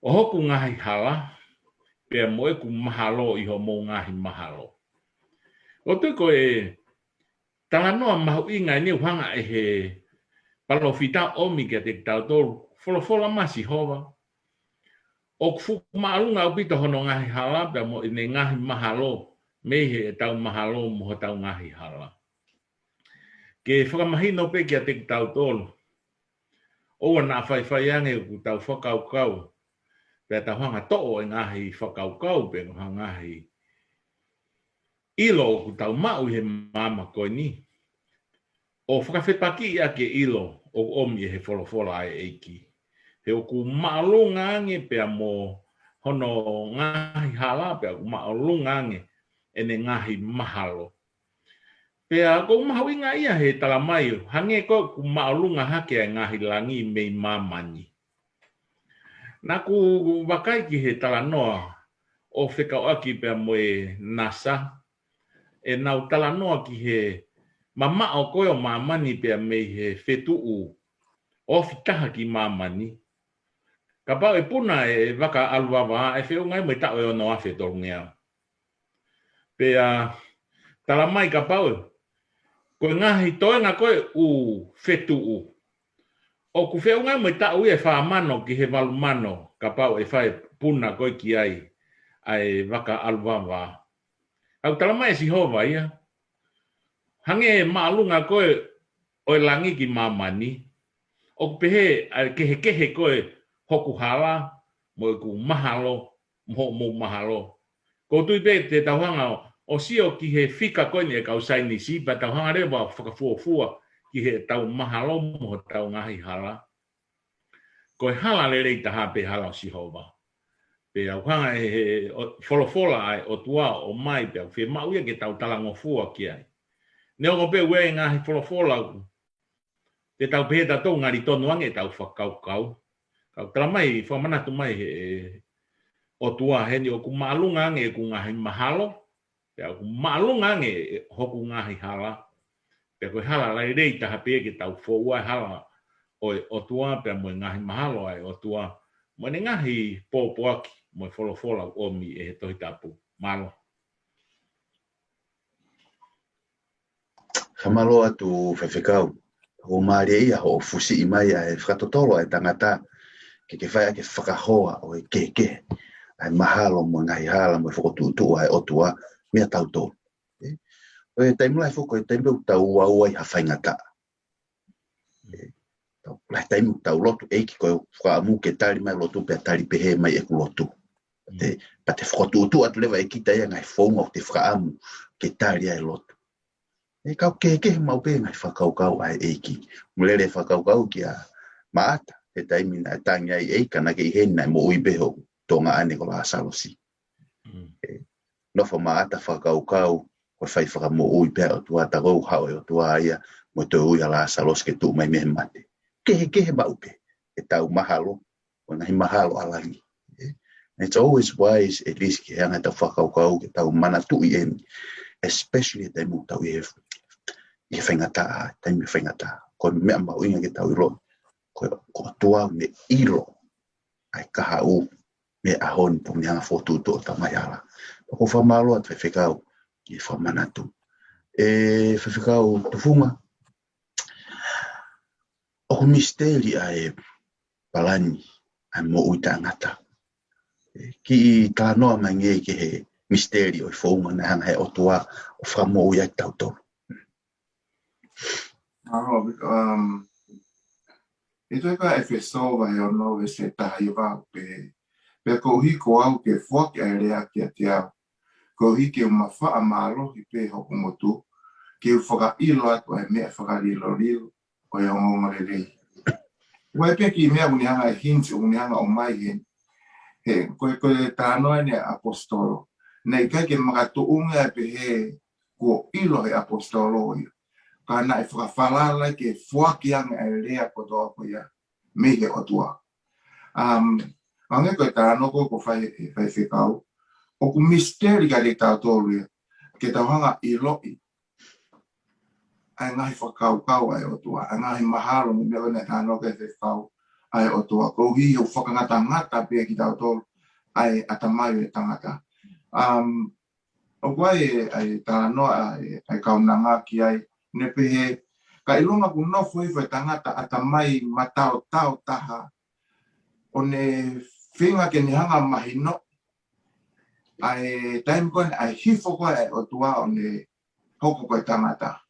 ʻo hoku ngaahi hala, pea mo ʻeku mahalo ʻi hoʻomou ngaahi mahalo. ʻOku ou tui ko e talanoa mahuʻinga eni ʻoku hanga ʻe he palōfita ʻo ʻomi kiate kitautolu, folofola mai Sihova, ʻoku fuʻu māʻolunga ʻaupito hono ngaahi hala, pea mo ʻene ngaahi mahalo, mei heʻetau mahalo mo hotau ngaahi hala. Ke fakamahino pē kiate kitautolu, ʻoua naʻa faifai ange ʻoku tau fakakaukau, pea tau hanga toʻo e ngaahi fakakaukau, pe ko e ngaahi ʻilo ʻoku tau maʻu ʻi he māmani ko eni, ʻo fakafepakiʻi ʻaki e ʻilo ʻoku ʻomi ʻe he folofola ʻa e ʻEiki. He ʻoku māʻolunga ange pea mo hono ngaahi hala, pea ʻoku māʻolunga ange ʻene ngaahi mahalo. Pea ʻoku mahuʻinga ia he tala mai, hangē ko ʻoku māʻolunga hake ʻa e ngaahi langi mei māmani. Naʻa ku vakai ki he talanoa ʻo fekauʻaki pea mo e NASA, ʻenau talanoa ki he mamaʻo ko ē ʻo māmani pea mei he fetuʻu ofi taha ki māmani. Kapau ʻe puna e vaka ʻalu vavā, ʻe feʻunga ia mo e taʻu ʻe ono afe tolungeau. Pea tala mai kapau ʻe, ko e ngaahi toenga ko ē ʻū fetuʻu, ʻoku feʻunga ia mo e taʻu ia ʻe fā mano ki he valu mano, kapau ʻe fai puna ko ē ki ai ʻa e vaka ʻalu vavā. ʻOku tala mai ʻe Sihova ia, hangē māʻolunga ko ē ʻo e langi ki māmani, ʻoku pehē ʻa e kehekehe ko ē hoku hala mo ʻeku mahalo, mo hoʻomou mahalo. ʻOku ou tui pē te tau hanga ʻo, ʻo sio ki he fika ko eni ʻa e kau saienisi, pea tau hanga leva ʻo fakafuofua ki heʻetau mahalo mo hotau ngaahi hala. Ko e hala lelei taha pē hala ʻo Sihova. Pea ʻoku hanga ʻe he, ʻo, folofola ʻa e ʻOtua ʻo ʻomai pea ʻoku fiemaʻu ia ke tau talangofua ki ai. Neongo pē ʻoku ʻi ai e ngaahi folofola ʻoku te tau pehē ʻe tautolu ngali tonu ange ʻetau fakakaukau. Ka ʻoku tala mai, fakamanatu mai ʻe he ʻOtua heni ʻoku māʻolunga ange ʻeku ngaahi mahalo, pea ʻoku māʻolunga ange hoku ngaahi hala. Pea ko e hala lelei taha pē ke tau foua, e hala ʻo e ʻOtua pea mo e ngaahi mahalo ʻa e ʻOtua, mo ʻene ngaahi pōpoaki mo e folofola ʻoku ʻomi ʻe he Tohi Tapu. Mālō. Fakamālō atu Faifekau. ʻOku mālie ia hoʻo fusiʻi mai ʻa e fakatotolo ʻa e tangata ke ke fai ʻaki e fakahoa ʻo e kehekehe ʻa e mahalo mo e ngaahi hala mo e fokotuʻutuʻu ʻa e ʻOtua meiate kitautolu. ʻE, ʻo e taimi lahi foki, ko e taimi ʻoku tau ʻauʻau ai ha faingataʻa. ʻE, tau, lahi taimi ʻoku tau lotu, ʻEiki, ko e fakaʻamu ke tali mai lotu pea tali pehē mai ʻeku lotu. Te, pea te fokotuʻutuʻu atu leva ʻe kita ia ngaahi founga ʻoku te fakaʻamu ke tali ai lotu. ʻE, ka ʻoku kehekehe maʻu pē ngaahi fakakaukau ʻa e ʻEiki. Mo e lele fakakaukau kia Maʻata, he taimi naʻe tangi ai e ʻEiki ka naʻe ʻikai ke ʻi heni, naʻe moʻui pē hoku tuongaʻane ko Lāsalosi. Mm. ʻE, nofo Maʻata fakakaukau, ko e fai fakamoʻui pē ʻa e ʻOtua, tā ko e haʻu e ʻOtua ia mo e toe ui ʻa Lāsalosi ke tuʻu mai mei he mate. Kehekehe maʻu pē ʻetau mahalo, ʻo e ngaahi mahalo ʻa langi. And it's always wise, at least, ke hanga ʻetau fakakaukau, ke tau manatuʻi eni, especially he taimi ʻoku tau ʻi he, ʻi he faingataʻa, taimi faingataʻa. Ko e meʻa mahuʻinga ke tau ʻilo, ko, ko e ʻOtua ʻoku ne ʻilo ʻa e kahaʻu mei he ʻaho ni, pea ʻoku ne hanga fokotuʻutuʻu hotau ngaahi hala. Pea ʻoku ou fakamālō atu Faifekau ki he fakamanatu. ʻE Faifekau Tufunga, ʻoku misiteli ʻa e palani ʻa e moʻui taʻengata. ʻE, kiʻi talanoa mai angē ki he misiteli ʻo e founga naʻe hanga he ʻOtua ʻo fakamoʻui ai kitautolu. Mālō, um, ʻi he tohi ko ʻEfesō vahe ono veesi taha hiva ʻoku pehē, pea koeʻuhi ko au ke foaki ʻa e lea kiate au, koeʻuhi ke u mafaʻa mālohi pē hoku ngutu, ke u fakaʻilo atu ʻa e meʻa fakalilolilo ʻo e ongoongolelei. ʻOku ʻi ai pē kiʻi meʻa ʻoku ne hanga ʻe hints, ʻoku ne hanga ʻo ʻomai heni. He, ko e, ko e talanoa eni ʻa e ʻaposetolo. Naʻe ʻikai ke makatuʻunga ʻa e pehē kuo ʻilo he ʻaposetolo ia. Ka naʻe fakafalala ke foaki ange ʻa e lea kotoa ko ia mei he ʻOtua. Um, hangē ko e talanoa ko ē kuo fai ʻe he faifekau, ʻoku misiteli kiate kitautolu ia, ke tau hanga ʻiloʻi ʻa e ngaahi fakakaukau ʻa e ʻOtua, ʻa e ngaahi mahalo mo e meʻa ko ē naʻe talanoa ki ai e faifekau ʻa e ʻOtua, koeʻuhi ʻoku fakangatangata pē kitautolu ʻa e ʻatamai ʻo e tangata. Um, ʻoku ʻi ai e, ʻa e talanoa ʻa e, ʻa e kaunanga ki ai, ne pehē, ka ʻilonga kuo nofo hifo e tangata ʻatamai mataotao taha, ʻo ne feinga ke ne hanga mahino ʻa e taimi ko ē ʻa e hifo ko ē ʻa e ʻOtua ʻo ne hoko ko e tangata.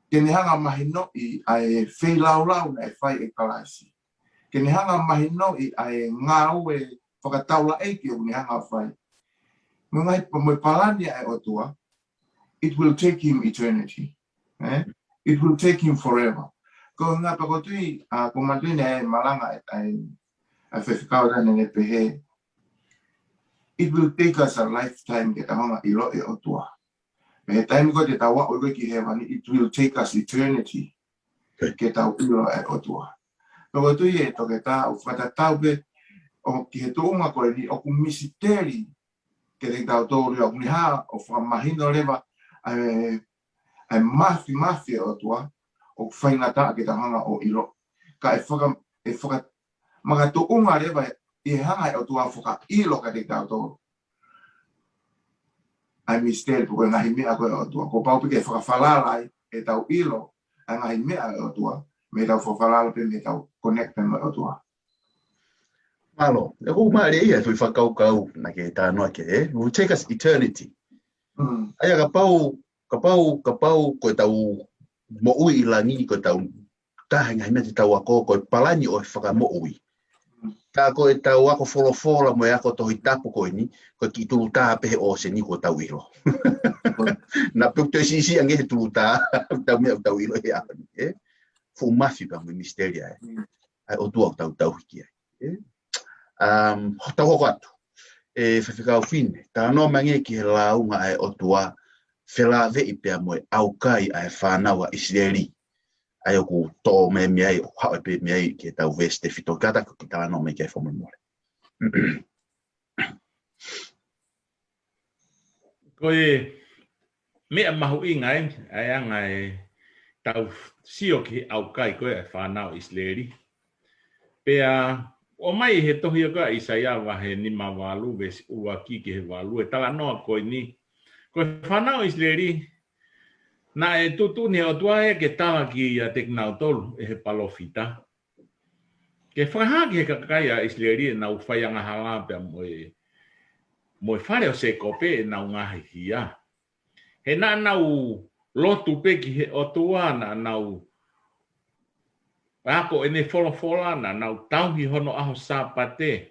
Ke ne hanga mahinoʻi ʻa e feilaulau naʻe fai ʻe Kalaisi. Ke ne hanga mahinoʻi ʻa e ngāue fakataulaʻeiki ʻoku ne hanga fai. Mo e ngaahi, mo e palani ʻa e ʻOtua, it will take him eternity. Eh? It will take him forever. Ko e ngata ko tui, a, ko matene e malanga e tai, a faifekau tane ne pehē, it will take us a lifetime ke tau hanga ʻiloʻi e ʻOtua. Pea he taimi ko ē te tau aʻu ko ē ki hēvani, it will take us eternity ke tau ʻilo e ʻOtua. Pea ko tui e toketā ʻoku fakatatau pē ʻo ki he tuʻunga ko eni ʻoku misiteli kiate kitautolu ia ʻoku ne hanga ʻo fakamahino leva ʻa e, ʻa e mafimafi e ʻOtua ʻoku faingataʻa ke tau hanga ʻo ʻilo. Ka ʻe faka, ʻe faka, makatuʻunga leva ʻi he hanga e ʻOtua fakaʻilo kiate kitautolu ʻa e misiteli pe ko e ngaahi meʻa ko ē ʻa e ʻOtua. Kuo pau pē ke fakafalala ai ʻetau ʻilo ʻa e ngaahi meʻa ʻa e ʻOtua, mei heʻetau fakafalala pē mei heʻetau connect pē mo e ʻOtua. Mālō, ʻoku ou mālieʻia e foʻi fakakaukau naʻa ke talanoa ki ai, eh? It will take us eternity. Mm. ʻA ia kapau, kapau, kapau ko ʻetau moʻui ʻi langi, ko ʻetau taha e ngaahi meʻa te tau ako, ko e palani ʻo e fakamoʻui. Ka ko ʻetau ako folofola mo e ako Tohi Tapu ko eni, ko e kiʻi tulutā pē he ʻōseni kuo tau ʻilo. Naʻa pē ʻoku toe siʻisiʻi ange he tulutā, tau meʻa ʻoku tau ʻilo he ʻaho ni, eh? Fuʻu mafi pea mo e misiteli ʻa e, ʻa e ʻOtua ʻoku tau tauhi ki ai, eh? Um, ho-, tau hoko atu. ʻE faifekau Fine, talanoa mai angē ki he lāunga ʻa e ʻOtua, felāveʻi pea mo e ʻaukai ʻa e fānau ʻa ʻIsileli. ʻA ia ʻoku toʻo mai mei ai, ʻoku haʻu pē mei ai ki heʻetau veesi tefito, kātaki ke talanoa mai ki ai fakamolemole. Ko e meʻa mahuʻinga ē, ʻa e anga ʻetau sio ki he ʻaukai ko ē ʻa e fānau ʻIsileli. Pea ʻomai he tohi ko ē ʻa ʻAisea vahe nima valu veesi ʻuluaki ki he valu e talanoa ko eni. Ko e fānau ʻIsileli, naʻe tuʻutuʻuni he ʻOtua ia ke tala kiate kinautolu ʻe he palōfita. Ke fakahā ki he kakai ʻa ʻIsileli ʻenau fai angahala pea mo e, mo e fale ʻo Sēkope ʻenau ngaahi hia. He naʻa nau lotu pē ki he ʻOtua, naʻa nau ako ʻene folofola, naʻa nau tauhi hono ʻaho Sāpate.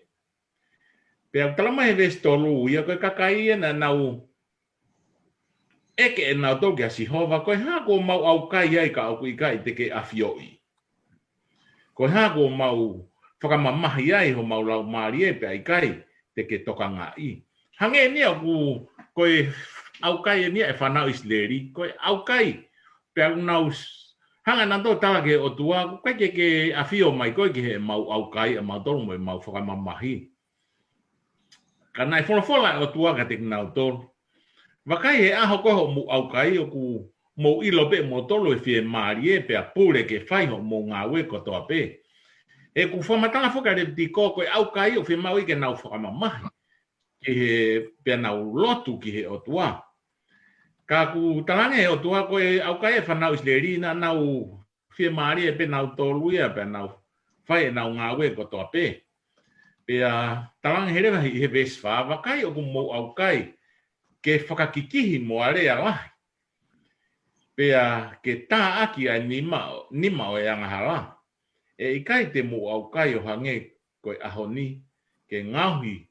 Pea ʻoku tala mai he veesi tolu ia ko e kakai ia naʻa nau ʻeke ʻe nautolu kia Sihova, ko e hā kuo mau ʻaukai ai ka ʻoku ʻikai te ke ʻafioʻi? Ko e hā kuo mau fakamamahi ai homau laumālie pea ʻikai te ke tokangaʻi? Hangē eni ʻoku, ko e ʻaukai eni ʻa e fānau ʻIsileli, ko e ʻaukai, pea ʻoku nau s-, hanga nautolu tala ki he ʻOtua, ʻoku ʻikai ke ke ʻafio mai koe ki heʻemau ʻaukai ʻamautolu mo ʻemau fakamamahi. Ka naʻe folofola e ʻOtua kiate kinautolu, vakai, he ʻaho ko ē hoʻomou ʻaukai ʻoku mou ʻilo pē ʻamoutolu ʻe fiemālie pea pule ke fai hoʻomou ngāue kotoa pē. He ʻoku fakamatala foki ʻa Levitiko ko e ʻaukai ʻoku fiemaʻu ke nau fakamamahi ki he, pea nau lotu ki he ʻOtua. Ka ʻoku talaange he ʻOtua ko e ʻaukai ʻa e fānau ʻIsileli naʻa nau fiemālie pē nautolu ia pea nau fai ʻenau ngāue kotoa pē. Pea talaange leva ʻi he veesi fā, vakai ʻoku mou ʻaukai ke fakakikihi mo alea lahi, pea ke tāʻaki ʻa e nima, nima ʻo e angahala. ʻE ʻikai te mou ʻaukai ʻo hangē ko e ʻaho ni, ke ngaohi,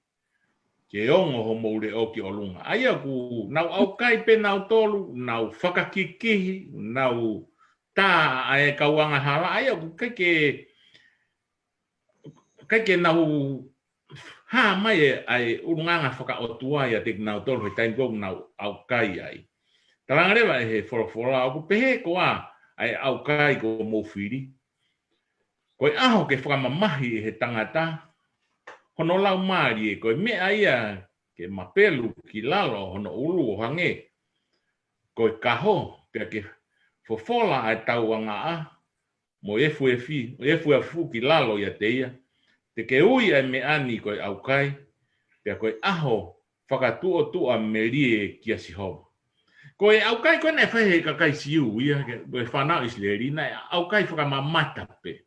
ke ongo homou leʻo ki ʻolunga. ʻA ia ʻoku nau ʻaukai pē nautolu, nau fakakikihi, nau tā ʻa e kau angahala, ʻa ia ʻoku ʻikai ke, ʻikai ke nau hā mai e, ʻa e ʻulungaanga fakaʻotua ʻiate kinautolu he taimi ko ē ʻoku nau ʻaukai ai. Talaange leva ʻe he folofola ʻoku pehē koā ʻa e ʻaukai kuo mou fili. Ko e ʻaho ke fakamamahi ʻe he tangata hono laumālie, ko e meʻa ia ke mapelu ki lalo hono ʻulu ʻo hangē ko e kaho, pea ke fofola ʻa e tauangaʻa mo e efuefi, efuefu ki lalo ʻiate ia. Te ke ui ʻa e meʻa ni ko e ʻaukai, pea ko e ʻaho fakatuʻotuʻa melie kia Sihova. Ko e ʻaukai ko ē naʻe fai he kakai Siu ia, ke, ko e fānau ʻIsileli, naʻe ʻaukai fakamamata pē.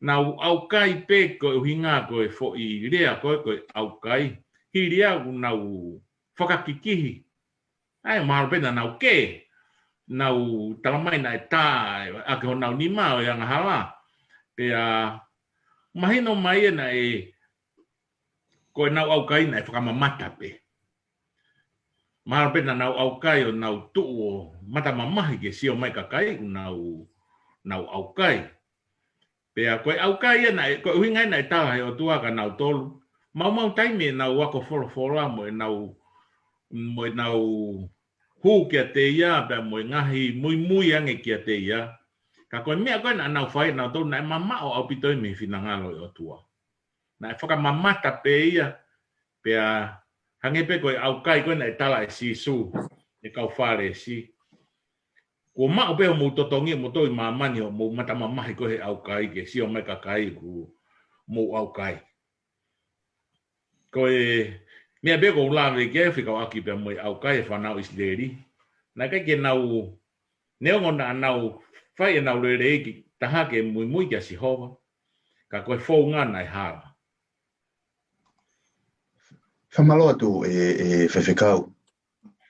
Nau ʻaukai pē ko e ʻuhinga ko e foʻi lea ko ē ko e ʻaukai. Hili ia ʻoku nau fakakikihi. ʻA ia mahalo pē naʻa nau kē, nau talamai naʻe tā ʻaki honau nima ʻo e angahala. Pea mahino mai ē naʻe, ko ʻenau ʻaukai naʻe fakamamata pē. Mahalo pē naʻa nau ʻaukai ʻo nau tuʻu ʻo mata mamahi ke sio mai kakai ʻoku nau, nau ʻaukai. Pea ko e ʻaukai ia naʻe, ko e ʻuhinga ia naʻe tala he ʻOtua kia nautolu. Maumau taimi ʻenau ako folofola mo ʻenau, mo ʻenau hū kiate ia, pea mo e ngaahi muimui ange kiate ia. Ka ko e meʻa ko ē naʻa nau fai nautolu naʻe mamaʻo ʻaupito ia mei he finangalo ʻo e ʻOtua. Naʻe fakamamata pē ia, pea hangē pē ko e ʻaukai ko ē naʻe tala ʻe Sīsū ʻe he kau Fālesi. Kuo maʻu pē homou totongi ʻo mou tō ʻi māmani ʻo mou mata mamahi ko ē he ʻaukai ke sio mai kakai ʻoku mou ʻaukai. Ko e meʻa pē ʻoku ou lave ki ai fekauʻaki pea mo e ʻaukai ʻa e fānau ʻIsileli. Naʻe ʻikai ke nau, neongo naʻa nau fai ʻenau lelei ki taha ke muimui kia Sihova, ka ko e founga naʻe hala. Fakamālō atu ē, ē Faifekau.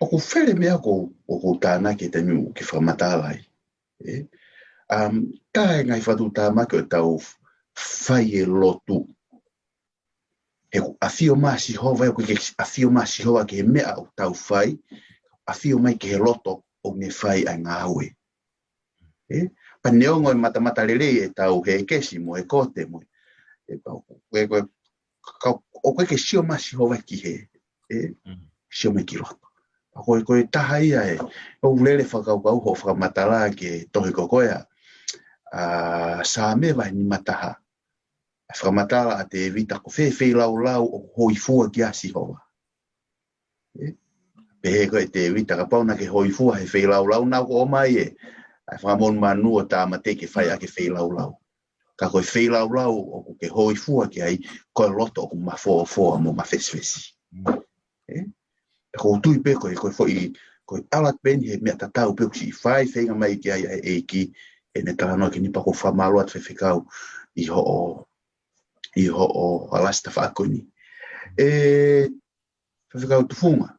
ʻOku fele meʻa ʻoku, ʻoku ou tānaki he taimi ʻoku ke fakamatala ai. Ē? Um, tā e ngaahi fakatuʻutāmaki ʻo ʻetau fai e lotu. He ʻoku ʻafio mai ʻa Sihova, ʻoku ʻikai ke ʻafio mai ʻa Sihova ki he meʻa ʻoku tau fai, ʻafio mai ki he loto ʻoku ne fai ʻa e ngāue. Ē? Pea neongo e matamatalelei ʻetau hēkesi mo e kote mo e, ē, pea ʻoku, ē, ko e, ka, ʻoku ʻikai ke sio mai ʻa Sihova ki he, ē, Mm. sio mai ki loto. Pea ko e, ko e taha ia ē, ʻoku ou lele fakakaukau hoʻo fakamatala ki he tohi ko ē ʻa, ʻa Saame vahe nima taha. ʻA e fakamatala ʻa Tēvita ko fē feilaulau ʻoku hōifua ki ai ʻa Sihova. Ē? Pehē ko ē ʻe Tēvita kapau naʻa ke hōifua he feilaulau naʻa ku ʻomai ē. ʻA e fakamonumanu ʻo tāmateʻi ke fai ʻaki e feilaulau. Ka ko e feilaulau ʻoku ke hōifua ki ai, ko e loto ʻoku mafofoa mo mafesifesi. Mm. Ē? Pea ʻoku ou tui pē ko e, ko e foʻi, ko e ʻalu atu pē eni he meʻa tatau pē ʻoku siʻi fai feinga mai ki ai ʻa e ʻEiki, ʻene talanoa ki ni pea ʻoku ou fakamālō atu Faifekau ʻi hoʻo, ʻi hoʻo ʻalasi tafaʻaki ko eni. Ē, Faifekau Tufunga.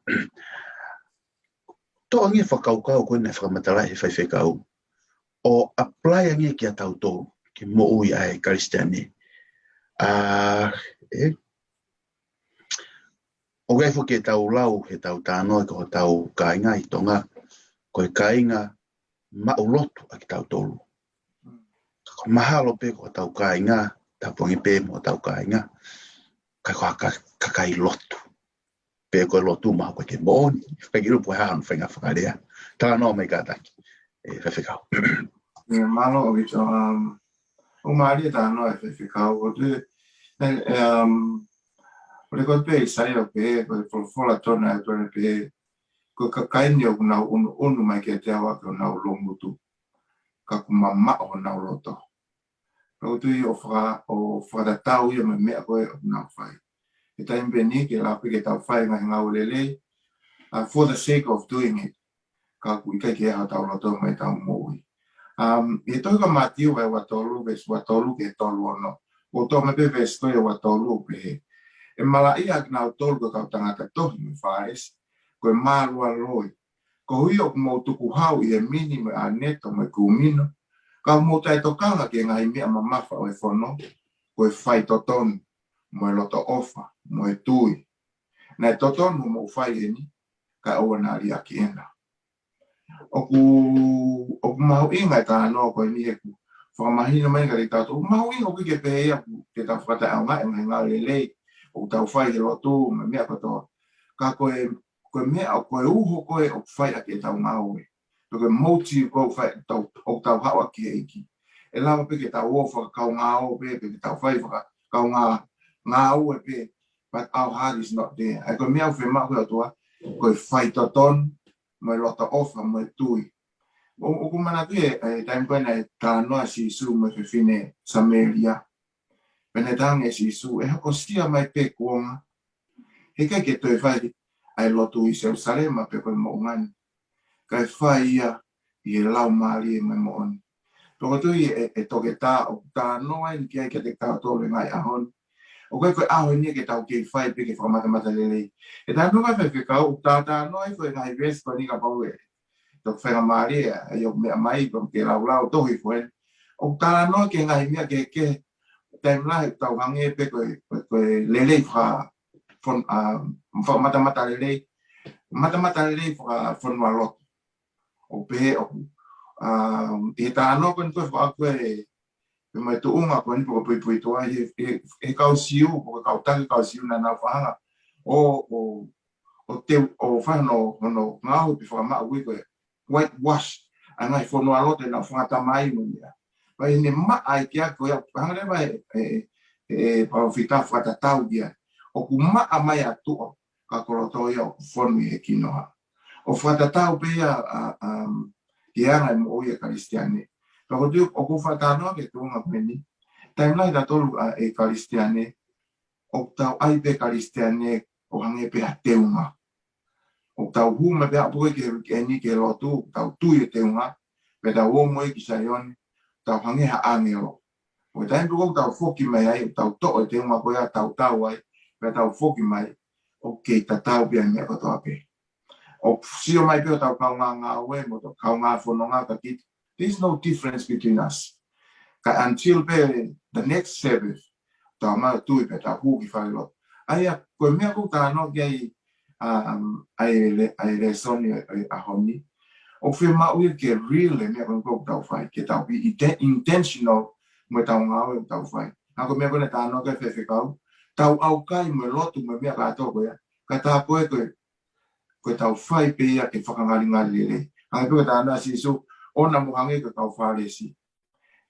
Toʻo ange e fakakaukau ko ē naʻe fakamatala he Faifekau. ʻO apply ange kia tautolu, ke moʻui ʻa e Kalisitiane. ʻA, ē, ʻoku ʻi ai foki ʻetau lau, heʻetau talanoa ki hotau kāinga ʻi Tonga, ko e kāinga maʻu lotu ʻa kitautolu. Ka ko e mahalo pē ko hotau kāinga, tāpuaki pē mo hotau kāinga, ka ko ha ka-, kakai lotu. Pe ko e lotu mahalo ʻoku ʻikai ke moʻoni, ʻikai ke ʻilo pe ko e hā hono faʻahinga fakalea. Talanoa mai kātaki, ē Faifekau. ʻIo, mālō ʻaupito, um, ʻoku mālie e talanoa ʻa e Faifekau, ʻoku ou tui, ē, ē, um, ʻoku ou tui ko e pehē ʻa ʻIsaia ʻoku pehē, ko e folofola ʻa e ʻOtua naʻe ʻoatu ʻo ne pehē, ko e kakai ni ʻoku nau ʻunuʻunu mai kiate au ʻaki honau loungutu, ka ʻoku mamaʻo honau loto. Pea ʻoku ou tui ʻoku faka-, ʻoku fakatatau ia mo e meʻa ko ē ʻoku nau fai. He taimi pē eni ke lava pē ke tau fai e ngaahi ngāue lelei, uh, for the sake of doing it. Ka ʻoku ʻikai ke ʻi ai hotau loto mo ʻetau moʻui. Um, ʻi he tohi ko Mātiu vahe ua tolu, veesi ua tolu ki he tolu ono. ʻOku toʻo mai pē veesi ko ia ua tolu ʻo pehē: ʻE malaʻia ʻa kinautolu ko e kau tangata tohi mo e Fālesi, ko e mālualoi. Koeʻuhi ʻoku mou tukuhau ʻi he mini mo e ʻāneto mo e kūmino, ka ʻoku mou taʻetokanga ki he ngaahi meʻa mamafa ʻo e fono, ko e faitotonu, mo e loto ʻofa, mo e tui. Naʻe totonu hoʻomou fai eni, kae ʻoua naʻa liʻaki ena. ʻOku, ʻoku mahuʻinga e talanoa ko eni he ʻoku fakamahino mai kiate kitautolu. ʻOku mahuʻinga ʻoku ʻikai ke pehē ia ʻoku te tau fakataʻeʻaongaʻi e ngaahi ngāue lelei ʻoku tau fai he lotu mo e meʻa kotoa. Ka ko e, ko e meʻa ʻoku, ko e uho ko ē ʻoku fai ʻaki ʻetau ngāue. Pe ko e motive ko ē ʻoku fai, tau, ʻoku tau haʻu ʻaki ki he ʻEiki. ʻE lava pē ke tau ō fakakaungāʻapi pē, pe ke tau fai fakakaungā, ngāue pē, but our heart is not there. ʻA ia ko e meʻa ʻoku fiemaʻu ʻe he ʻOtua, ko e faitotonu, mo e loto ʻofa, mo e tui. ʻO, ʻoku ou manatuʻi e, e taimi ko ē naʻe talanoa ai ʻa Sīsū mo e fefine Samēlia. Pea naʻe talaange ʻe Sīsū, ʻe hokosia mai pē kuonga. He ʻikai ke toe fai ʻa e lotu ʻi Selūsalema pe ko e moʻunga ni. Kae fai ia ʻi he laumālie mo e moʻoni. Pea ʻoku ou tui ʻe, ʻe toketā ʻoku talanoa eni ki ai kiate kitautolu he ngaahi ʻaho ni. ʻOku ʻikai ko e ʻaho ni ke tau kei fai pē ke fakamatamatalelei. ʻE talanoa mai Faifekau, ʻoku ta talanoa ai ko e ngaahi veesi ko eni kapau ʻe toki faingamālie ʻa e ʻoku meʻa mai, ko e ke laulau tohi ko eni. ʻOku talanoa ki he ngaahi meʻa kehekehe, taimi lahi ʻoku tau hangē pē ko e, ko e, ko e lelei faka, fon-, a, fakamatamatalelei, matamatalelei fakafonualoto. ʻO pehē ʻoku, a, ʻi he talanoa ko eni ko e fakaʻaku e, pe mai tuʻunga ko eni pe ko e puipuituʻa ʻi he, he, he kau Siu, pe ko e kau taki kau Siu naʻa nau fakahanga ʻo, ʻo, ʻo teu, ʻo fai hono, hono ngāue pe fakamaʻu ʻi ko e whitewash ʻa e ngaahi fonualoto ʻenau fanga tamai mo e meʻa. Pea ʻi heʻene maʻa ai ki ai ko ia, hanga leva ʻe, ʻe, ʻe palōfita fakatatau ki ai. ʻOku maʻa mai ʻa tuʻa, ka ko loto ia ʻoku fonu ʻi he kinoha. ʻO fakatatau pē ia, a, um, ki he anga e moʻui ʻa e Kalisitiane. Pea ʻoku ou tui, ʻoku ou fakatalanoa ki he tuʻunga ko eni. Taimi lahi ʻa tautolu ʻa e Kalisitiane, ʻoku tau ʻai pē Kalisitiane ʻo hangē pē ha teunga. ʻOku tau hū mai pē ʻa pē ko ē ki he, ki he ʻeni ki he lotu, ʻoku tau tui e teunga, pea tau ō mo ia ki Saione, tau hangē ha ʻāngelo. ʻO taimi pē ko ē ʻoku tau foki mai ai, ʻoku tau toʻo e teunga ko ia, tau tau ai, pea tau foki mai, ʻoku kei tatau pē ʻa e meʻa kotoa pē. ʻOku sio mai pē ʻo tau kaungā ngāue, mo tau kaungā fononga ka kita, there's no difference between us. Ka until pē the next Sabbath, tau mau tui pē tau hū ki falelotu. ʻA ia, ko e meʻa ʻoku ou talanoa ki ai, um, ʻa e le-, ʻa e lēsoni ʻo e ʻaho ni. ʻOku fiemaʻu ia ke real e meʻa ko ē ʻoku tau fai, ke tau be inte-, intentional mo ʻetau ngāue ʻoku tau fai. Ka ko e meʻa ko ē naʻe talanoa ki ai Faifekau, tau ʻaukai mo e lotu mo e meʻa kātoa ko ia. Ka tā ko ē ko e ko e tau fai pē ia ke fakangalingali lelei. Hangē pē ko e talanoa ʻa Sīsū, ʻoua naʻa mou hangē ko e kau Fālesi.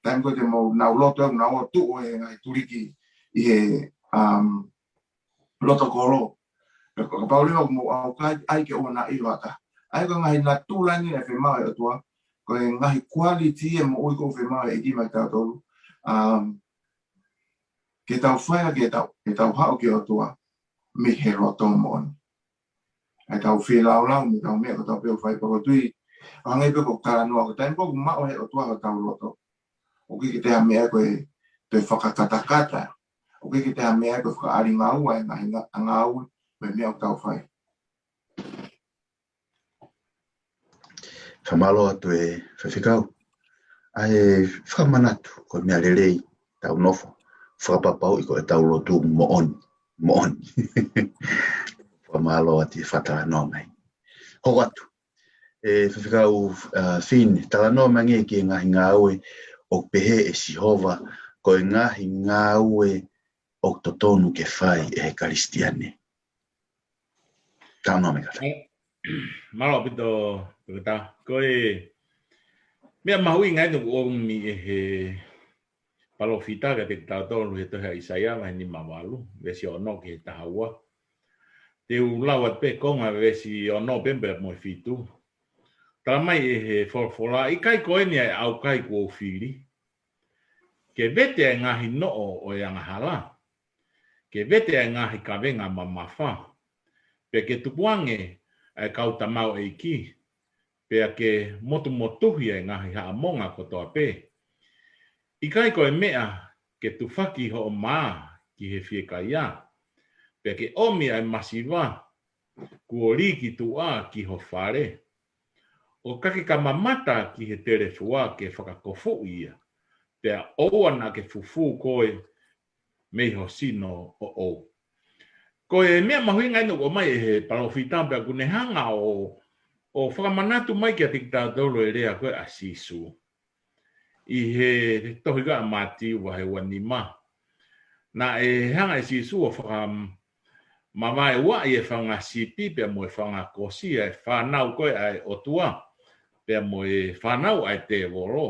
Taimi ko ē te mou nau lotu, ʻoku nau ō ʻo tuʻu he ngaahi tuliki ʻi he, um, loto kolo. Pea kapau leva ʻoku mou ʻaukai, ʻai ke ʻoua naʻa ʻilo ha taha. ʻA ia ko e ngaahi natula eni naʻe fiemaʻu ʻe he ʻOtua, ko e ngaahi quality e moʻui ʻoku fiemaʻu ʻe he ʻEiki maʻa kitautolu. Um, ke tau fai ʻaki ʻetau, ʻetau haʻu ki he ʻOtua, mei he loto moʻoni. ʻA ʻetau feilaulau mo ʻetau meʻa kotoa pē ʻoku fai, pea ʻoku ou tui, ʻo hangē pē ko e talanoa, ko e taimi pē ʻoku maʻu ʻe he ʻOtua hotau loto, ʻoku ʻikai ke toe ha meʻa ko e toe fakakatakata, ʻoku ʻikai ke toe ha meʻa ko e fakaʻalingaua e ngaahi nga-, ngāue mo e meʻa ʻoku tau fai. Fakamālō atu e Faifekau. ʻA e fakamanatu, ko e meʻa lelei, tau nofo fakapapauʻi ko ʻetau lotu moʻoni, moʻoni. Fakamālō atu e fakatalanoa mai. Hoko atu. E Faifekau, a, Fine, talanoa mai angē ki he ngaahi ngāue ʻoku pehē ʻe Sihova, ko e ngaahi ngāue ʻoku totonu ke fai ʻe he Kalisitiane. Talanoa mai kātaki. Mālō ʻaupito, Toketā. Ko e meʻa mahuʻinga eni ʻoku ʻomi ʻe he palōfita kiate kitautolu he tohi ʻa ʻAisea vahe nima valu, veesi ono ki he taha ua. Te u lau atu pē konga veesi ono pē pea mo e fitu. Tala mai ʻe he folofola, ʻikai ko eni ʻa e ʻaukai kuo u fili, ke vete ʻa e ngaahi noʻo ʻo e angahala, ke vete ʻa e ngaahi kavenga mamafa, pea ke tukuange ʻa e kau tamaioʻeiki, pea ke motumotuhi ʻa e ngaahi haʻamonga kotoa pē. ʻIkai ko e meʻa ke tufaki hoʻo mā ki he fiekaia, pea ke ʻomi ʻa e masiva kuo lī ki tuʻa ki ho fale. ʻO ka ke ka mamata ki he telefua ke fakakofuʻi ia, pea ʻoua naʻa ke fufū koe mei ho sino ʻoʻou. Ko e meʻa mahuʻinga ʻeni ʻoku ʻomai ʻe he palōfita pea ʻoku ne hanga ʻo, ʻo fakamanatu mai kiate kitautolu e lea ko ē ʻa Sīsū. ʻI he tohi ko ē ʻa Mātiu vahe ua nima. Naʻe hanga ʻe Sīsū ʻo fakamavaeua ʻa e fanga sipi pea mo e fanga kosi, ʻa e fānau ko ē ʻa e ʻOtua pea mo e fānau ʻa e tēvolo.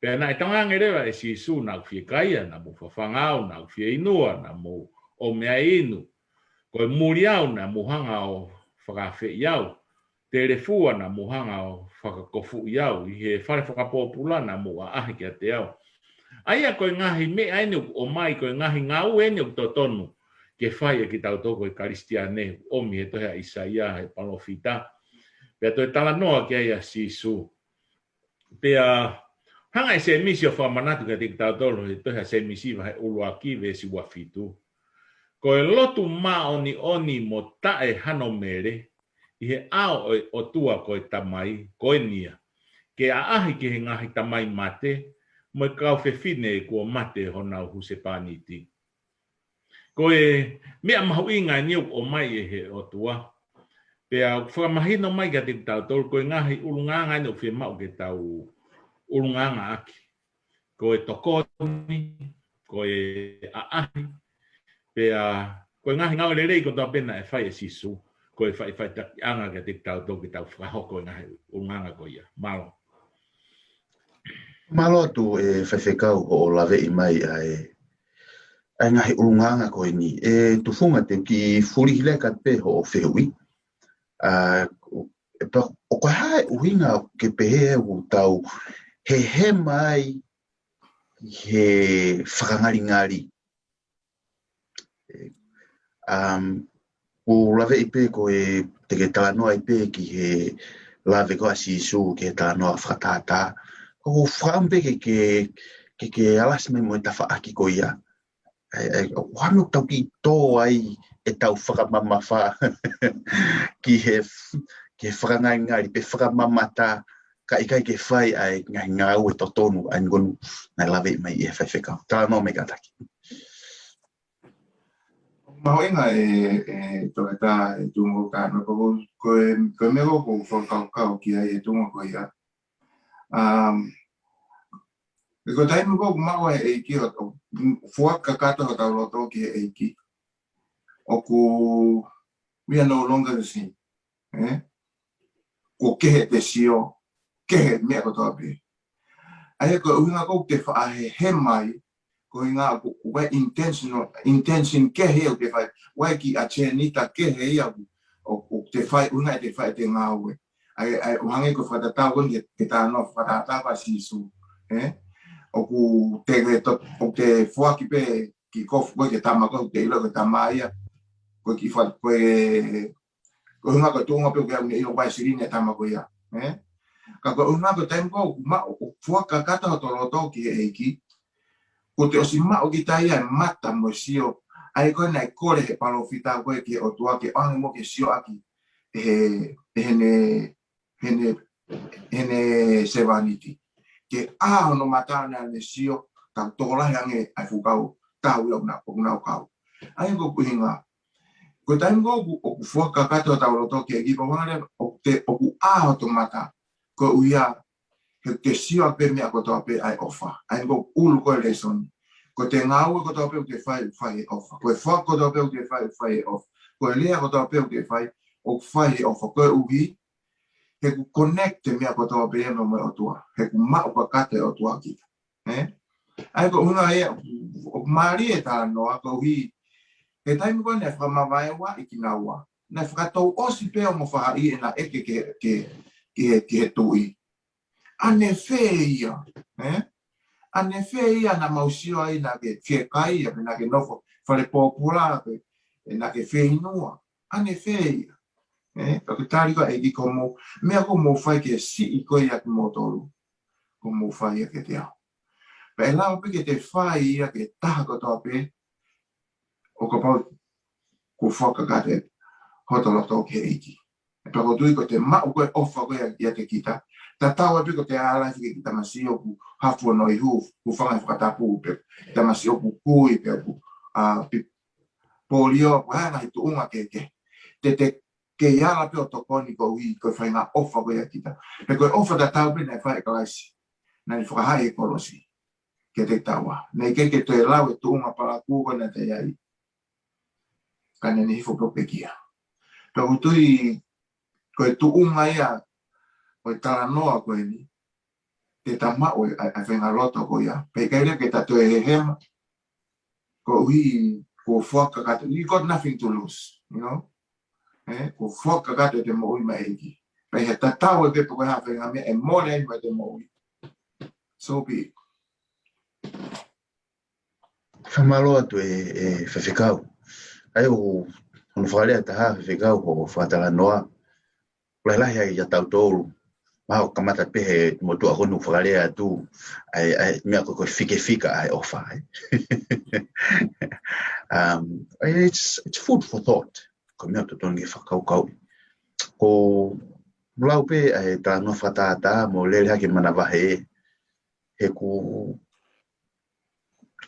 Pea naʻe talaange leva ʻe Sīsū, naʻa ku fiekaia, naʻa mou fafanga au, naʻa ku fieinua, naʻa mou ʻomai ʻa e inu. Ko e muli au, naʻa mou hanga ʻo fakaafeʻi au. Telefua, naʻa mou hanga ʻo fakakofuʻi au. ʻI he fale fakapōpula, naʻa mou ʻaʻahi kiate au. ʻA ia ko e ngaahi meʻa ʻeni ʻoku ʻomai, ko e ngaahi ngāue ʻeni ʻoku totonu ke fai ʻe kitautolu ko e Kalisitiane, ʻomi he tohi ʻa ʻIsaia, he palōfita. Pea toe talanoa ki ai ʻa Sīsū. Pea hanga ʻe Sēmisi ʻo fakamanatu kiate kitautolu he tohi ʻa Sēmisi vahe ʻuluaki veesi ua fitu. Ko e lotu māʻoniʻoni mo taʻe hano mele ʻi he ʻao ʻo e ʻOtua ko e Tamai, ko eni ia. Ke ʻaʻahi ki he ngaahi tamai mate, mo e kau fefine kuo mate honau husepāniti. Ko e meʻa mahuʻinga ʻeni ʻoku ʻomai ʻe he ʻOtua. Pea ʻoku fakamahino mai kiate kitautolu, ko e ngaahi ʻulungaanga ʻeni ʻoku fiemaʻu ke tau ʻulungaanga ʻaki. Ko e tokoni, ko e ʻaʻahi, pea ko e ngaahi ngāue lelei kotoa pē naʻe fai ʻe Sīsū, ko e faʻifaʻitakiʻanga kiate kitautolu ke tau fakahoko e ngaahi ʻulungaanga ko ia. Mālō. Mālō atu e faifekau hoʻo laveʻi mai ʻa e, ʻa e ngaahi ʻulungaanga ko eni. E Tufunga, te u kiʻi fulihi leka pē hoʻo fehuʻi. ʻA, ʻe pa-, ʻo ko e hā e ʻuhinga ke pehē ʻoku tau hehema ai he fakangalingali. Um, ʻoku ou laveʻi pē ko e te ke talanoa ai pē ki he lave ko ē ʻa Sīsū ki he talanoa fakatātā. ʻOku ou fakaʻamu pē ke, ke, ke, ke alasi mai mo e tafaʻaki ko ia. ʻE, ʻe, ʻoku hano tau kiʻi tō ai ʻetau fakamamafa ki he, ki he fakangalingali pe fakamamata, ka ʻikai ke fai ʻa e ngaahi ngāue totonu ʻa eni ko eni naʻe laveʻi mai ʻe he faifekau. Talanoa mai kātaki. Mahuʻinga e, e, toketā e Tufunga, ka no ko, ko e, ko e meʻa ko ē ʻoku ou fakakaukau ki ai e Tufunga ko ia. Um, ko e taimi ko ē ʻoku maʻu ai e ʻEiki ʻo, ʻo fuaka kakato hotau loto ki he ʻEiki, ʻoku, we are no longer the same. Eh? Kuo kehe ʻete sio, kehe meʻa kotoa pē. ʻA ia ko e ʻuhinga ko ē ʻoku te faʻa hehema ai, ko e ʻuhinga ʻoku, ʻoku ʻi ai e intentional, intention kehe ʻoku te fai, ʻoku ʻi ai e kiʻi agenda kehe ia ʻoku, ʻoku, ʻoku te fai, ʻuhinga ʻete fai ʻete ngāue. ʻA ia, ʻa ia, ʻo hangē ko e fakatatau ko eni ki he, ki he talanoa fakatātā ʻa Sīsū. Eh? ʻOku te, te, ʻoku te foaki pē kiʻi kofu ko ē ki he tama ko ē, ʻoku te ʻilo ko e tama ia. Ko e kiʻi fa-, ko e, ko e ʻuhinga ko e tuʻunga pē ʻoku ʻikai ke ne ʻilo ʻoku ʻi ai e silini e tama ko ia. Eh? Ka ko e ʻuhinga ko e taimi ko ē ʻoku maʻu, ʻoku fuaka kakato hoto loto ki he ʻEiki, kuo te ʻosi maʻu kita ia e mata mo e sio. ʻA ia ko ē naʻe kole he palōfita ko ē ki he ʻOtua ke ʻoange muʻa ke sio ʻaki ʻe he, ʻe heʻene, heʻene, heʻene sevāniti. Ke ʻā hono mata naʻa ne sio, tau tokolahi ange ʻa e fuʻu kau tau ia ʻoku nau, ʻoku nau kau. ʻA ia ko e ʻuhinga. Ko e taimi ko ē ʻoku, ʻoku fuaka kakato hotau loto ki he ʻEiki, pau ange leva ʻoku te, ʻoku ʻā hoto mata. Koeʻuhi he te sio pē meʻa kotoa pē ʻa e ʻofa. ʻA ia ko e ʻulu ko ē e lēsoni. Ko ʻete ngāue kotoa pē ʻoku te fai, fai he ʻofa. Ko e foaki kotoa pē ʻoku te fai, fai he ʻofa. Ko e lea kotoa pē ʻoku te fai, ʻoku fai he ʻofa. Koeʻuhi he ʻoku connect e meʻa kotoa pē ia mo e ʻOtua. He ʻoku maʻu kakato e ʻOtua kita. Eh? ʻA ia ko e ʻuhinga ia, ʻoku mālie e talanoa, koeʻuhi he taimi ko ē naʻe fakamavaeua ai kinaua, naʻe fakatouʻosi pē ʻo mo faʻahi ʻena ʻeke ki he, ki he, ki he, ki he tuʻi. ʻAnefē ia, eh? ʻAnefē ia naʻa mau sio ai naʻa ke fiekaia, pe naʻa ke nofo fale pōpula, pe naʻa ke fieinua. ʻAnefē ia. ʻE, ka ko e tali ko ē ʻa e ʻEiki ko mou, meʻa ko mou fai ke siʻi ko ia kimoutolu, ko mou fai ia kiate au. Pea ʻe lava pē ke te fai ia ki he taha kotoa pē, ʻo kapau kuo fakakakato hoto loto ki he ʻEiki. Pea ʻoku ou tui ko ʻete maʻu ko ē ʻofa ko ia ʻiate kita, tatau ai pē ko ʻete ʻalai ki he kiʻi tamasiʻi ʻoku hafu hono ihu, hūfanga he fakatapu pe, tamasiʻi ʻoku kui pe ʻoku, ʻa, pi-, polio pe ha ngaahi tuʻunga kehekehe. Te te kei ala pē ʻo tokoni koeʻuhi ko e faʻahinga ʻofa ko ia ʻiate kita. Pea ko e ʻofa tatau pē naʻe fai ʻe Kalaisi, naʻa ne fakahā ʻi he kolosi kiate kitaua. Naʻe ʻikai ke toe lau e tuʻunga palakū ko ē naʻa te ʻi ai, ka naʻa ne hifo pē ʻo pekia. Pea ʻoku ou tui ko e tuʻunga ia ʻo e talanoa ko eni, te ta maʻu e, ʻa e, ʻa e faʻahinga loto ko ia. Pea ʻikai leva ke ta toe hehema, koeʻuhi kuo fakakakato. You got nothing to lose, you know? ʻE, kuo fakakakato ʻete moʻui maʻa e ʻEiki. Pea ʻi he tatau ai pē pe ko e hā e faʻahinga meʻa ʻe mole ai mo ʻete moʻui, so be it. Fakamālō atu e, e faifekau. ʻA ia ʻoku, hono fakalea ʻe taha faifekau hoʻo fakatalanoa. Lahilahi ai ʻia tautolu. Mahalo kamata pē he motuʻa ko eni ʻoku fakalea atu ʻa e, ʻa e meʻa ko ē ko e fikefika ʻa e ʻofa, ē. Um, it's, it's food for thought. Ko e meʻa ʻoku totonu ke fakakaukau. Ko e lau pē ʻa e talanoa fakatātā mo lele hake manavahē, he ʻoku,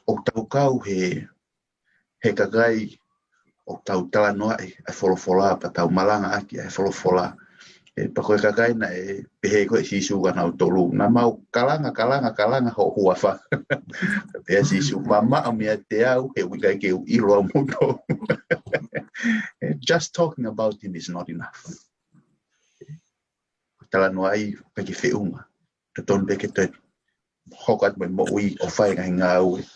ʻoku tau kau he, he kakai ʻoku tau talanoaʻi ʻa e folofola, pea tau malangaʻaki ʻa e folofola. ʻE, pea ko e kakai naʻe pehē ko ē ʻe Sīsū kia nautolu, naʻa mau kalanga, kalanga, kalanga hoʻo huafa. Pehē ʻe Sīsū, mamaʻo meiate au, he ʻoku ʻikai ke u ʻilo au moutolu. ʻE, just talking about him is not enough. Talanoaʻi pē ki he feʻunga. Totonu pē ke toe hoko atu mo e moʻui ʻo fai e ngaahi ngāue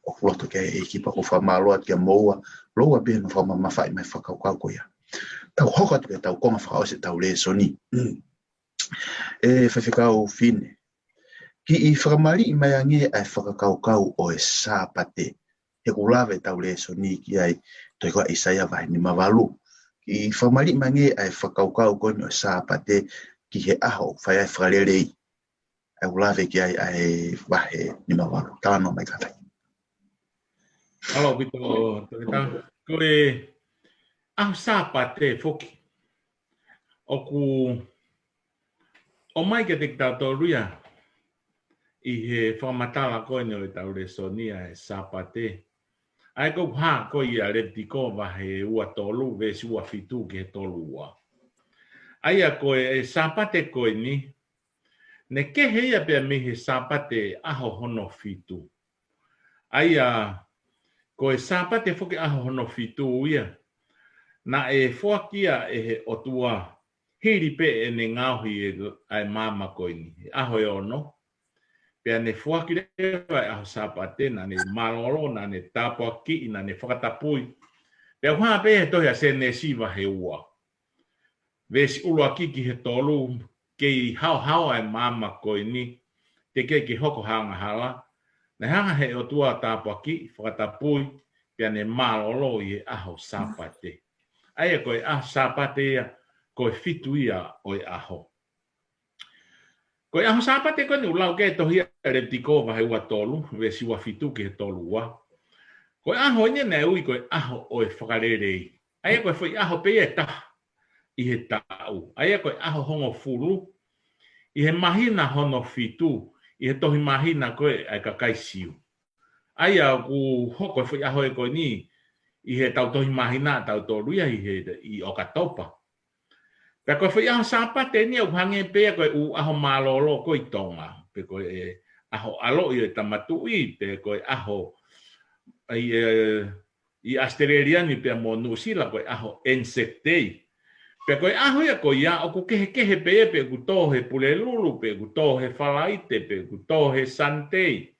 ʻoku loto ki ai e ʻEiki. Pea ʻoku ou fakamālō atu kia moua, ʻoua pē hono fakamamafaʻi mai e fakakaukau ko ia. Tau hoko atu ki heʻetau konga fakaʻosi ʻetau lēsoni. ʻE faifekau Fine, kiʻi fakamaliʻi mai ange ʻa e fakakaukau ʻo e Sāpate. He ʻoku lave ʻetau lēsoni ki ai, tohi ko ia ʻa ʻAisea vahe nimavalu. Kiʻi fakamaliʻi mai ange ʻa e fakakaukau ko eni ʻo e Sāpate ki he ʻaho ʻoku fai ai e fakalelei. ʻA ia ʻoku lave ki ai ʻa e vahe nimavalu. Talanoa mai kātaki. Mālō ʻaupito, Toketā. Ko e ʻaho Sāpate foki ʻoku ʻomai kiate kitautolu ia ʻi he fakamatala ko eni ʻo ʻetau lēsoni ʻa e Sāpate. ʻA ia ʻoku hā ko ia ʻia Levitiko vahe ua tolu, veesi ua fitu ki he tolu ua. ʻA ia ko e Sāpate ko eni, ne kehe ia pea mei he Sāpate ʻaho hono fitu. ʻA ia ko e Sāpate foki ʻaho hono fitu ia, naʻe foaki ia ʻe he ʻOtua hili pē ʻene ngaohi e, ʻa e māmani ko eni, he ʻaho ʻe ono. Pea ne foaki leva e ʻaho Sāpate, naʻa ne mālōlō, naʻa ne tāpuakiʻi, naʻa ne fakatapui. Pea ʻoku hā pē he tohi ʻa Sēnesi vahe ua, veesi ʻuluaki ki he tolu, kei haohaoa e māmani ko eni, teʻeki ke hoko ha angahala, naʻe hanga ʻe he ʻOtua ʻo tāpuakiʻi, fakatapui, pea ne mālōlō ʻi he ʻaho Sāpate. ʻA ia ko e ʻaho Sāpate ia, ko e fitu ia ʻo e ʻaho. Ko e ʻaho Sāpate ko eni ʻoku lau ki ai e tohi ʻa Levitiko vahe ua tolu, veesi ua fitu ki he tolu ua. Ko e ʻaho eni naʻe ui ko e ʻaho ʻo e fakalelei. ʻA ia ko e foʻi ʻaho pē ia ʻe taha ʻi he taʻu. ʻA ia ko e ʻaho hongofulu ʻi he māhina hono fitu ʻi he tohi māhina ko ē ʻa e kakai Siu. ʻA ia ʻoku hoko e foʻi ʻaho ē ko eni ʻi heʻetau tohi māhina ʻatautolu ia ʻi he, ʻi ʻOkatopa. Pea ko e foʻi ʻaho Sāpate eni ʻoku hangē pē ia ko e ʻū ʻaho mālōlō ko ē ʻi Tonga, pe ko e ʻaho ʻaloʻi ʻo e Tama Tuʻi, pe ko e ʻaho ʻi, ē, ʻi ʻAositelēlia ni pea mo Nuʻusila ko e ʻaho Anzac Day. Pea ko e ʻaho ia ko ia ʻoku kehekehe pē ia pe ʻoku tō he Pulelulu, pe ʻoku tō he Falaite, pe ʻoku tō he Sunday.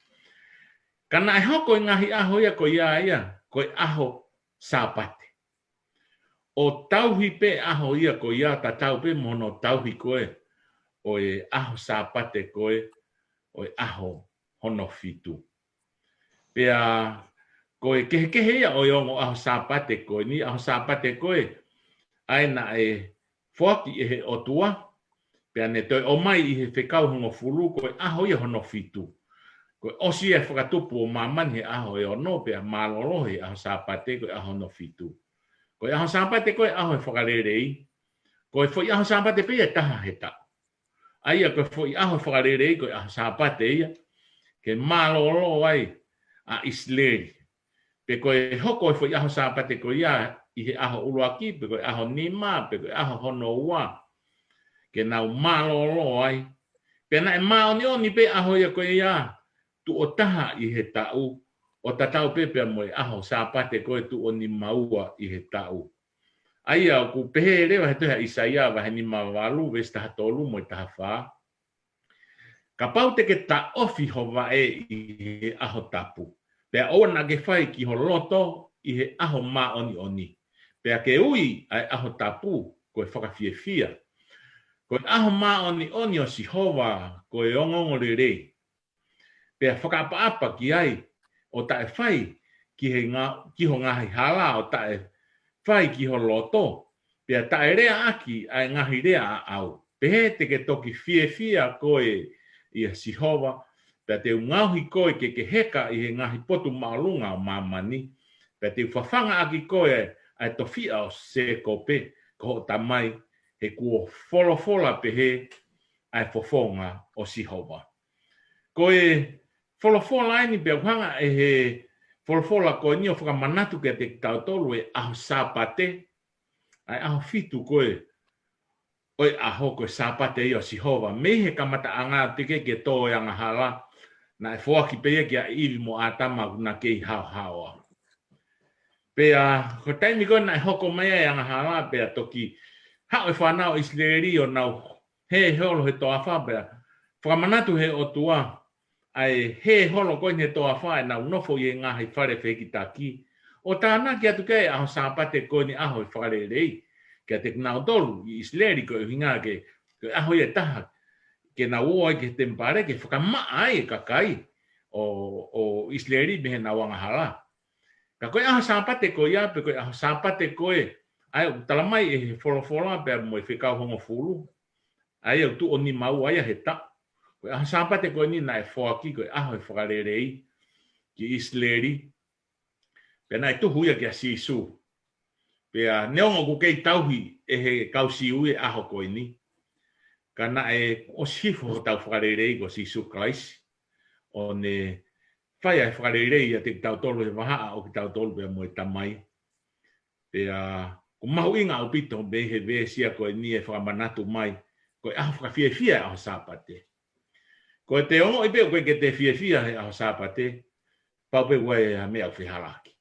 Ka naʻe hoko e ngaahi ʻaho ia ko ia ia, ko e ʻaho Sāpate. ʻO tauhi pē ʻaho ia ko ia tatau pē mo hono tauhi ko ē ʻo e ʻaho Sāpate ko ē ʻo e ʻaho hono fitu. Pea ko e kehekehe ia ʻo e ongo ʻaho Sāpate ko eni, ʻaho Sāpate ko ē ʻa ia naʻe foaki ʻe he ʻOtua, pea ne toe ʻomai ʻi he fekau hongofulu, ko e ʻaho ia hono fitu. Ko e ʻosi ia e fakatupu ʻo māmani he ʻaho ʻe ono, pea mālōlō he ʻaho Sāpate ko e ʻaho hono fitu. Ko e ʻaho Sāpate ko e ʻaho e fakalelei, ko e foʻi ʻaho Sāpate pē ia ʻe taha he taʻu. ʻA ia ko e foʻi ʻaho fakalelei ko e ʻaho Sāpate ia, ke mālōlō ai ʻa ʻIsileli. Pe ko e hoko e foʻi ʻaho Sāpate ko ia ʻi he ʻaho ʻuluaki, pe ko e ʻaho nima, pe ko e ʻaho hono ua, ke nau mālōlō ai. Pea naʻe māʻoniʻoni pē ʻaho ia ko ia, tuʻo taha ʻi he taʻu, ʻo tatau pē pea mo e ʻaho Sāpate ko e tuʻo nima ua ʻi he taʻu. ʻA ia ʻoku pehē leva he tohi ʻa ʻIsaia vahe nima valu, veesi taha tolu mo e taha fā. Kapau te ke taʻofi ho vaʻe ʻi he ʻaho tapu, pea ʻoua naʻa ke fai ki ho loto ʻi he ʻaho māʻoniʻoni, pea ke ui ʻa e ʻaho tapu ko e fakafiefia, ko e ʻaho māʻoniʻoni ʻo Sihova ko e ongoongolelei, pea fakaʻapaʻapa ki ai, ʻo taʻe fai ki he nga-, ki ho ngaahi hala, ʻo taʻe fai ki ho loto, pea taʻe leaʻaki ʻa e ngaahi lea ʻaʻau. Pehē te ke toki fiefia koe ʻia Sihova, pea te u ngaohi koe ke ke heka ʻi he ngaahi potu māʻolunga ʻo māmani, pea te u fafangaʻaki koe ʻa e tofiʻa ʻo Sēkope, ko hoʻo tamai, he kuo folofola pehē ʻa e fofonga ʻo Sihova. Ko e folofola eni pea ʻoku hanga ʻe he folofola ko eni ʻo fakamanatu kiate kitautolu e ʻaho Sāpate, ʻa e ʻaho fitu ko e, ʻo e ʻaho ko e Sāpate ia ʻo Sihova. Mei he kamataʻanga teʻeki ke tō e angahala, naʻe foaki pē ia kia ʻIvi mo ʻĀtama ʻoku na kei haohaoa. Pea ko e taimi ko ē naʻe hoko mai ai e angahala, pea toki haʻu e fānau ʻIsileli ʻo nau hē holo he toafa, pea fakamanatu he ʻOtua ʻa e hē holo ko eni he toafa ʻenau nofo ʻi he ngaahi fale fehikitaki, ʻo tānaki atu ki ai e ʻaho Sāpate ko eni ʻaho e fakalelei kiate kinautolu ʻi ʻIsileli, ko e ʻuhinga ke, ko e ʻaho ia ʻe taha ke nau ō ai ki he temipale ke fakamaʻa ai e kakai ʻo, ʻo ʻIsileli mei heʻenau angahala. Ka ko e ʻaho Sāpate ko ia, pe ko e ʻaho Sāpate ko ē, ʻa ia ʻoku talamai ʻe he folofola pea mo e fekau hongofulu, ʻa ia ʻoku tuʻo nima ua ia he taʻu. Ko e ʻaho Sāpate ko eni naʻe foaki ko e ʻaho e fakalelei ki ʻIsileli. Pea naʻe tuhu ia kia Sīsū. Pea neongo ʻoku kei tauhi ʻe he kau Siu e ʻaho ko eni, ka naʻe ʻosi hifo hotau fakalelei ko Sīsū Kalaisi, ʻo ne fai ʻa e fakalelei ʻiate kitautolu he vahaʻa ʻo kitautolu pea mo e Tamai. Pea ʻoku mahuʻinga ʻaupito mei he veesi ia ko eni e fakamanatu mai, ko e ʻaho fakafiefia e ʻaho Sāpate. Ko e te ongoʻi pē ʻoku ʻikai ke te fiefia he ʻaho Sāpate, pau pē ʻoku ʻi ai ha meʻa ʻoku fehālaaki.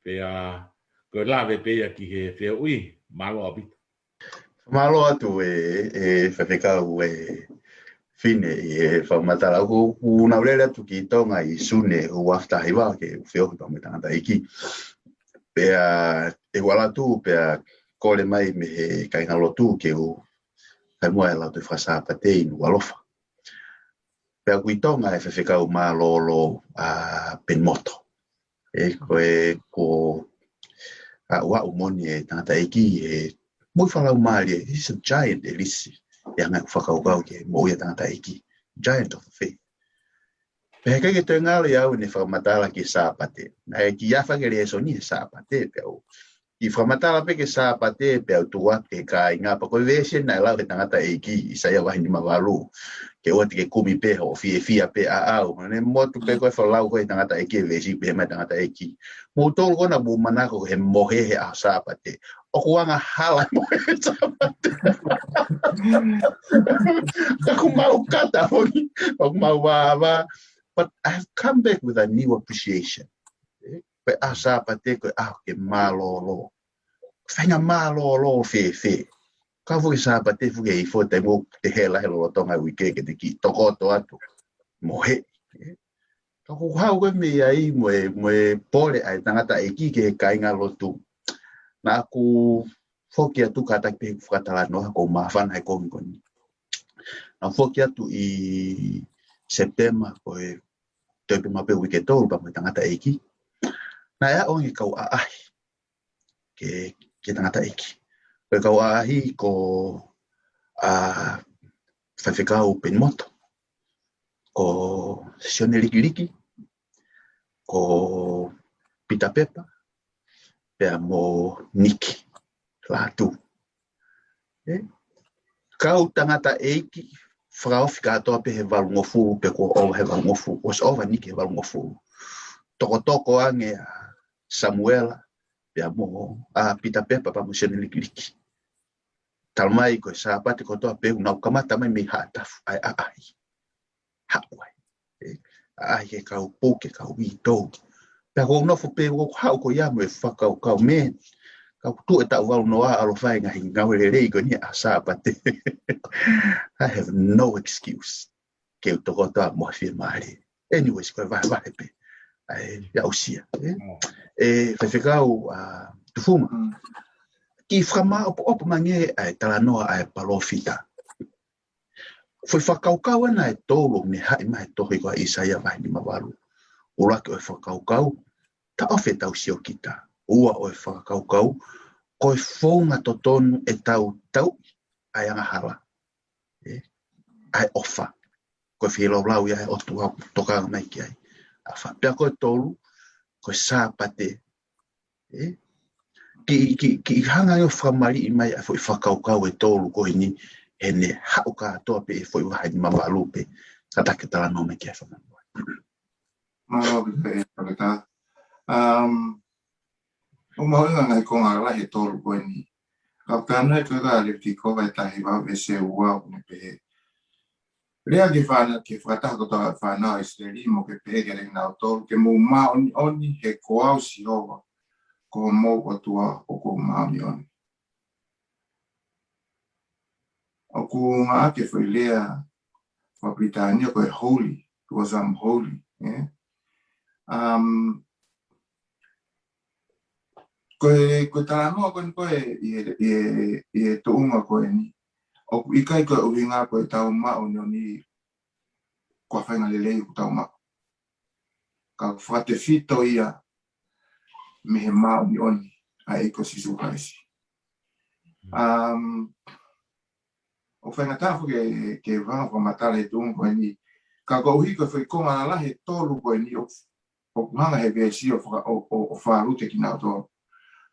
Pea ko e lave pē ia ki he fehuʻi, mālō ʻaupito. Mālō atu e, e faifekau e Fine ʻi he fakamatala. ʻOku, ʻoku nau lele atu ki Tonga ʻi Sune ua afe taha hiva ke feohi pea mo e tangataʻeiki. Pea ʻe ua latu, pea kole mai mei he kāingalotu ke u fai muʻa e Lautohi Fakasāpate ʻi Nukuʻalofa. Pea ʻoku ʻi Tonga e faifekau mālōlō ʻa Penimoto. E ko e ko a ua u moni e tangataʻeiki e moʻui fakalaumālie, he's a giant ʻe lisi. ʻE anga ʻeku fakakaukau ke moʻui e tangataʻeiki. Giant of the faith. Pea he ʻikai ke toe ngalo ia au ʻene fakamatala ki he Sāpate. Naʻe kiʻi afa ke lēsoni he Sāpate pea u kiʻi fakamatala pē ki he Sāpate pea u tuku atu ki he kāinga pea ko e veesi naʻe lau he tangataʻeiki ʻi ʻAisea vahe nima valu. Ke ʻoua te ke kumi pē hoʻo fiefia pē ʻaʻau. Ne motu pē ko e folau ko e tangataʻeiki e veesi pehē mai tangataʻeiki. Mou tolu ko ena mou manako he mohe he ʻaho Sāpate. ʻOku angahala mohe he Sāpate. Ka ʻoku mau kata foki, ʻoku mau vāvā. But I've come back with a new appreciation. Ko e ʻaho Sāpate, ko e ʻaho ke mālōlō. Faʻahinga mālōlō fēfē. Ka fuke Sāpate, fuke ifo, taimi ʻoku te hela he lolotonga uike ke te kiʻi tokoto atu. Mohe. Ka ʻoku hau ko e meʻa ia mo e, mo e pole ʻa e tangataʻeiki ki he kāingalotu. Naʻa ku foki atu kātaki pē ʻeku fakatalanoa ko e māfana he kongi ko eni. Naʻa ku foki atu ʻi Sepitema ko e toe pē maʻu pē uike ʻe tolu pea mo e tangataʻeiki. Naʻe aʻu ange kau ʻaʻahi ki he, ki he tangataʻeiki. Ko e kau ʻaʻahi ko ʻa Faifekau Penimoto, ko Sione Likiliki, ko Pita Pepa, pea mo Niki Lātū. ʻE, kau tangataʻeiki fakaofi kātoa pē he valungofulu, pe kuo ova he valungofulu, kuo ʻosi ova Niki he valungofulu. Tokotoko ange ʻa Samuela, pea mo ʻa Pita Pepa, pea mo Sione Likiliki. Talu mai ko e Sāpate kotoa pē ʻoku nau kamata mai mei Haʻatafu, ʻa e ʻaʻahi. Haʻu ai. ʻE, ʻaʻahi he kau puke, kau uitou. Pea ko u nofo pē ʻoku haʻu ko ia mo e fakakaukau mei he kau tuʻu e taʻu valu noa ʻalu fai ngaahi ngāue lelei ko eni ʻa Sāpate. I have no excuse. Ke u tokoto ʻa mo fie mālie. Anyways, ko e vahevahe pē. ʻAi, ia usia. ʻE, ʻe Faifekau ʻa Tufunga. Kiʻi fakamāʻopoʻopo mai ange ʻa e talanoa ʻa e palōfita. Foʻi fakakaukau ʻena ʻe tolu ne haʻi mai he tohi ko ʻa ʻIsaia vahe nimavalu. ʻUluaki ʻo e fakakaukau, taʻofi ʻetau siokita. Ua ʻo e fakakaukau, ko e founga totonu ʻetau tauʻi ʻa e angahala. ʻE, ʻa e ʻofa. Ko e feilaulau ia ʻa e ʻOtua ʻoku tokanga mai ki ai. ʻA e fā, pea ko e tolu, ko e Sāpate. ʻE, kiʻi, kiʻi, kiʻi hanga ʻo fakamaliʻi mai ʻa e foʻi fakakaukau ʻe tolu ko eni, he ne haʻu kātoa pē he foʻi vahe nimavalu pē, kātaki talanoa mai ki ai fakamoa. Mālō ʻaupito ʻe Toketā. Um, ʻOku mahuʻinga ngaahi konga lahi ʻe tolu ko eni. Ka ʻoku talanoa ʻi he tohi ko Levitiko vahe taha hiva veesi ua ʻoku ne pehē. Lea ki he fānau, ki he fakataha kotoa ʻo e fānau ʻa ʻIsileli mo ke pehē kiate kinautolu, ke mou māʻoniʻoni he ko au Sihova, ko homou ʻOtua ʻoku ou māʻoniʻoni. ʻOku ngāueʻaki e foʻi lea faka-Pilitānia ko e holy, because I'm holy, ē? Um, ko e, ko e talanoa ko eni ko e, ʻi he, ʻi he, ʻi he tuʻunga ko eni. ʻOku ʻikai ko e ʻuhinga ko ʻetau māʻoniʻoni ko e faʻahinga lelei ʻoku tau maʻu. Ka ʻoku fakatefito ia mei he māʻoniʻoni ʻa e ʻEiki ko Sīsū Kalaisi. Um, ʻoku faingataʻa foki ke, ke u hanga ʻo fakamatala he tuʻunga ko eni. Ka koeʻuhi ko e foʻi konga lalahi ʻe tolu ko eni ʻoku, ʻoku hanga he veesi ʻo faka-, ʻo, ʻo, ʻo fakalute kinautolu.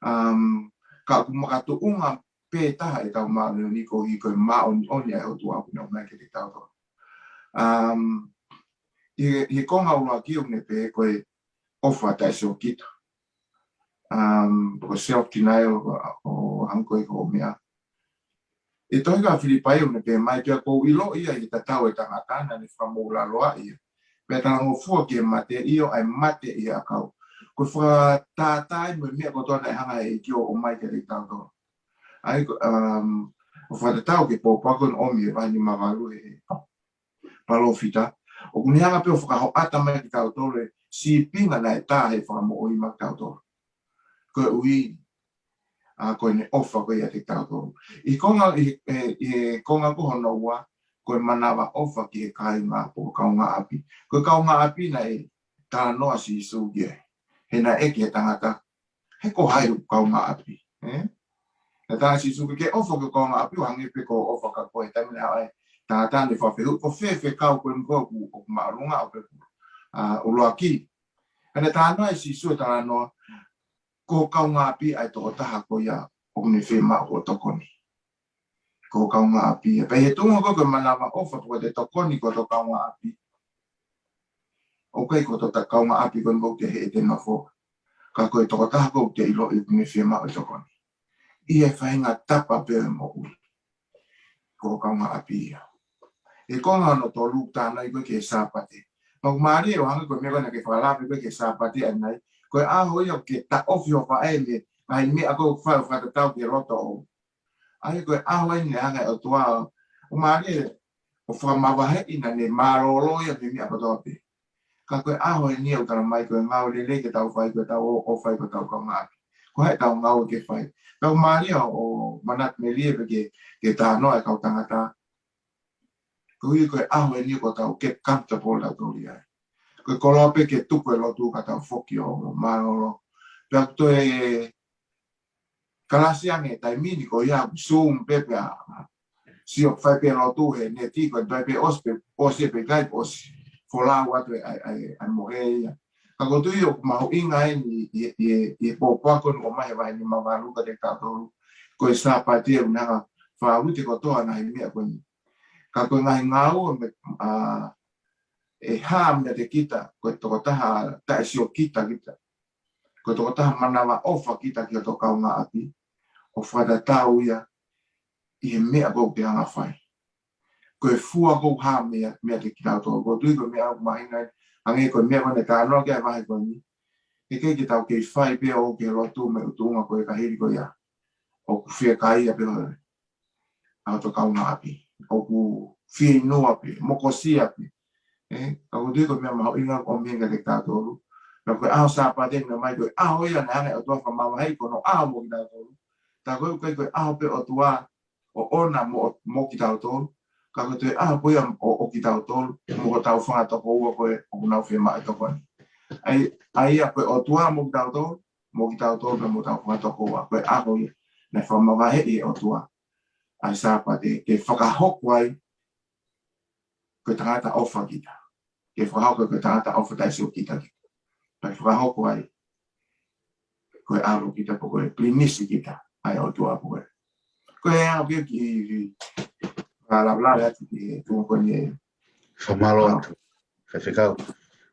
Um, ka ʻoku makatuʻunga pē taha ʻetau māʻoniʻoni koeʻuhi ko e māʻoniʻoni ʻa e ʻOtua ʻoku ne ʻomai kiate kitautolu. Um, ʻi he, ʻi he konga ʻuluaki ʻoku ne pehē ko e ʻofa taʻesiokita. Um, ko e self-denial ʻo, ʻo hangē ko e ko e meʻa. ʻI he tohi ko Filipai ʻoku ne pehē mai, pea ʻoku ou ʻilo ia ʻi he tatau ʻo e tangata naʻa ne fakamoʻulaloa ia. Pea talangofua ki he mate, ʻio ʻa e mate ʻi he ʻakau. Ko e fakatātā ia mo e meʻa kotoa naʻe hanga he ʻEiki ʻo ʻomai kiate kitautolu. ʻA ia ko, um, ʻoku fakatatau ki he pōpoaki naʻe ʻomi ʻe he vahe nimavalu ʻe he palōfita. ʻOku ne hanga pē ʻo fakahoʻata mai kiate kitautolu e sīpinga naʻe tā he fakamoʻui maʻa kitautolu. Koeʻuhi, ʻa, ko ʻene ʻofa ko ia kiate kitautolu. ʻI he konga, ʻi he, ʻi he konga ko hono ua, ko e manavaʻofa ki he kāinga pe ko e kaungāʻapi. Ko e kaungāʻapi naʻe talanoa Sīsū ki ai. He naʻe ʻeke ʻe he tangata, he ko hai hoku kaungāʻapi, ē? Naʻe tala ʻe Sīsū ke ke ʻofa ki ho kaungāʻapi ʻo hangē pē ko hoʻo ʻofa kiate koe. Taimi naʻe haʻu ai e tangata naʻe fakafehuʻi, ko fē fekau ko eni ko ē ʻoku, ʻoku māʻolunga ʻo pehē, ʻa, ʻuluaki. Ka naʻe talanoa ʻe Sīsū ʻo talanoa, ko ho kaungāʻapi ʻa e tokotaha ko ia ʻoku ne fiemaʻu hoʻo tokoni. Ko ho kaungāʻapi ia. Pea ʻi he tuʻunga ko ē ko e manavaʻofa pe ko e tokoni ki ho kaungāʻapi. ʻOku ʻikai ko ho kaungāʻapi ko eni ʻoku te heʻete nofo. Ka ko e tokotaha ʻoku te ʻiloʻi ʻoku ne fiemaʻu e tokoni. ʻI he faʻahinga tapa pē ʻo e moʻui. Ko ho kaungāʻapi ia. ʻI he konga hono tolu talanoa ko ē ki he Sāpate. Pea ʻoku mālie ʻo hangē ko e meʻa ko ē naʻa ke fakalave ko ē ki he Sāpate ʻanenai. Ko e ʻaho ia ʻoku ke taʻofi ho faʻē mei he ngaahi meʻa ko ē ʻoku fai ʻo fakatatau ki he loto ʻoʻou. ʻA ia ko e ʻaho eni naʻe hanga ʻe he ʻOtua ʻo mālie ʻo fakamavaheʻi naʻa ne mālōlō ia mei he meʻa kotoa pē. Ka ko e ʻaho eni ʻoku tala mai ko e ngāue lelei ke tau fai ko ʻetau ʻo, ʻo fai ki hotau kaungāʻapi. Ko ʻetau ngāue ke fai. Tau mālie ʻo, ʻo manatu melie pē ki he, ki he talanoa ʻa e kau tangata. Koeʻuhi ko e ʻaho eni ʻoku tau get comfortable tautolu ai. Ko e koloa pē ke tuku e lotu ka tau foki ʻo mālōlō. Pea ʻoku toe, kalasi ange taimi ni ko ia ʻoku Zoom pē pea sio fai pē lotu he neti ko e toe pē ʻosi pē ʻosi pē kai ʻosi folau atu e ai ai ai mo he ia. Ka ko tui ʻoku mahuʻinga eni i i i pōpoaki ko eni ʻoku ʻomai he vahe nima valu kiate kitautolu. Ko e Sāpate ʻoku ne hanga fakaʻuti kotoa ʻa e ngaahi meʻa ko eni. Ka ko e ngaahi ngāue ʻa e hā meiate kita, ko e tokotaha taʻesiokita kita. Ko e tokotaha manavaʻofa kita ki hoto kaungāʻapi. ʻO fakatatau ia ʻi he meʻa ʻoku te hanga fai. Ko e fua ʻoku hā meiate kitautolu. Ko tui ko e meʻa ʻoku mahuʻinga, hangē ko e meʻa ko eni talanoa ki ai vahe ko eni. ʻIkai ke tau kei fai pē ʻo ke lotu mei ʻutunga ko e ka hili ko ia. ʻOku fiekaia pē ʻa hoto kaungāʻapi. ʻOku fieinua pē, mokosia pē. ʻE, ka ko tui ko e meʻa mahuʻinga ʻoku ʻomi kiate kitautolu. Ka ko e ʻaho Sāpate ʻoku ne ʻomai ko e ʻaho ia naʻe hanga ʻe he ʻOtua fakamavaheʻi ko hono ʻaho mo kitautolu. Ka ko e ʻikai ko e ʻaho pē ʻOtua ʻoʻona mo mo kitautolu. Ka ko e toe ʻaho ko ia ʻo kitautolu mo hotau fanga tokoua ko ē ʻoku nau fiemaʻu e tokoni. ʻA ia ko e ʻOtua mo kitautolu, mo kitautolu pea mo hotau fanga tokoua. Ko e ʻaho ia naʻe fakamavaheʻi ʻe he ʻOtua ʻa e Sāpate ke fakahoko ai ko e tangata ʻofa kita. Ke fakahoko ko e tangata ʻofa taʻesiokita kita. Kae fakahoko ai ko e ʻalo kita pe ko e pilinisi kita ʻa e ʻOtua pe ko e. Ko e ʻaho ke ki fakalavelaveʻi atu ki he tuʻunga ko eni. Fakamālō atu. Faifekau.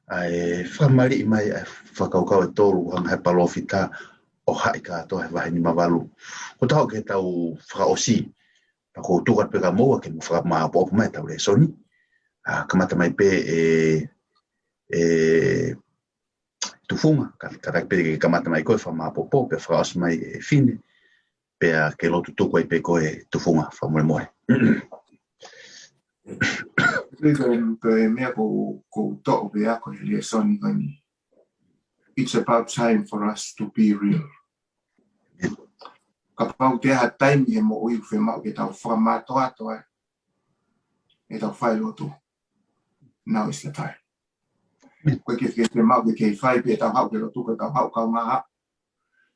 ʻA e fakamaliʻi mai ʻa e fakakaukau ʻe tolu hanga he palōfita ʻo haʻi kātoa he vahe nima valu. Ko tau ke tau fakaʻosi. Pea ko u tuku atu pē kia moua ke mo fakamāʻopoʻopo mai ʻetau lēsoni. ʻA kamata mai pē ʻe ʻe Tufunga, ka kātaki pē ke kamata mai ko e fakamāʻopoʻopo, pea fakaʻosi mai ʻe Fine, pea ke lotu tuku ai pē ko e Tufunga, fakamolemole. Ko e meʻa ʻoku ou toʻo pē ʻa e lēsoni ko eni. It's about time for us to be real. Kapau ʻoku ʻi ai ha taimi he moʻui ʻoku fiemaʻu ke tau fakamātoato ai ʻetau fai lotu. Now is the time. ʻOku ʻikai ke fiemaʻu ke kei fai pē ʻetau haʻu ke lotu, ko ʻetau haʻu kaungā haʻu.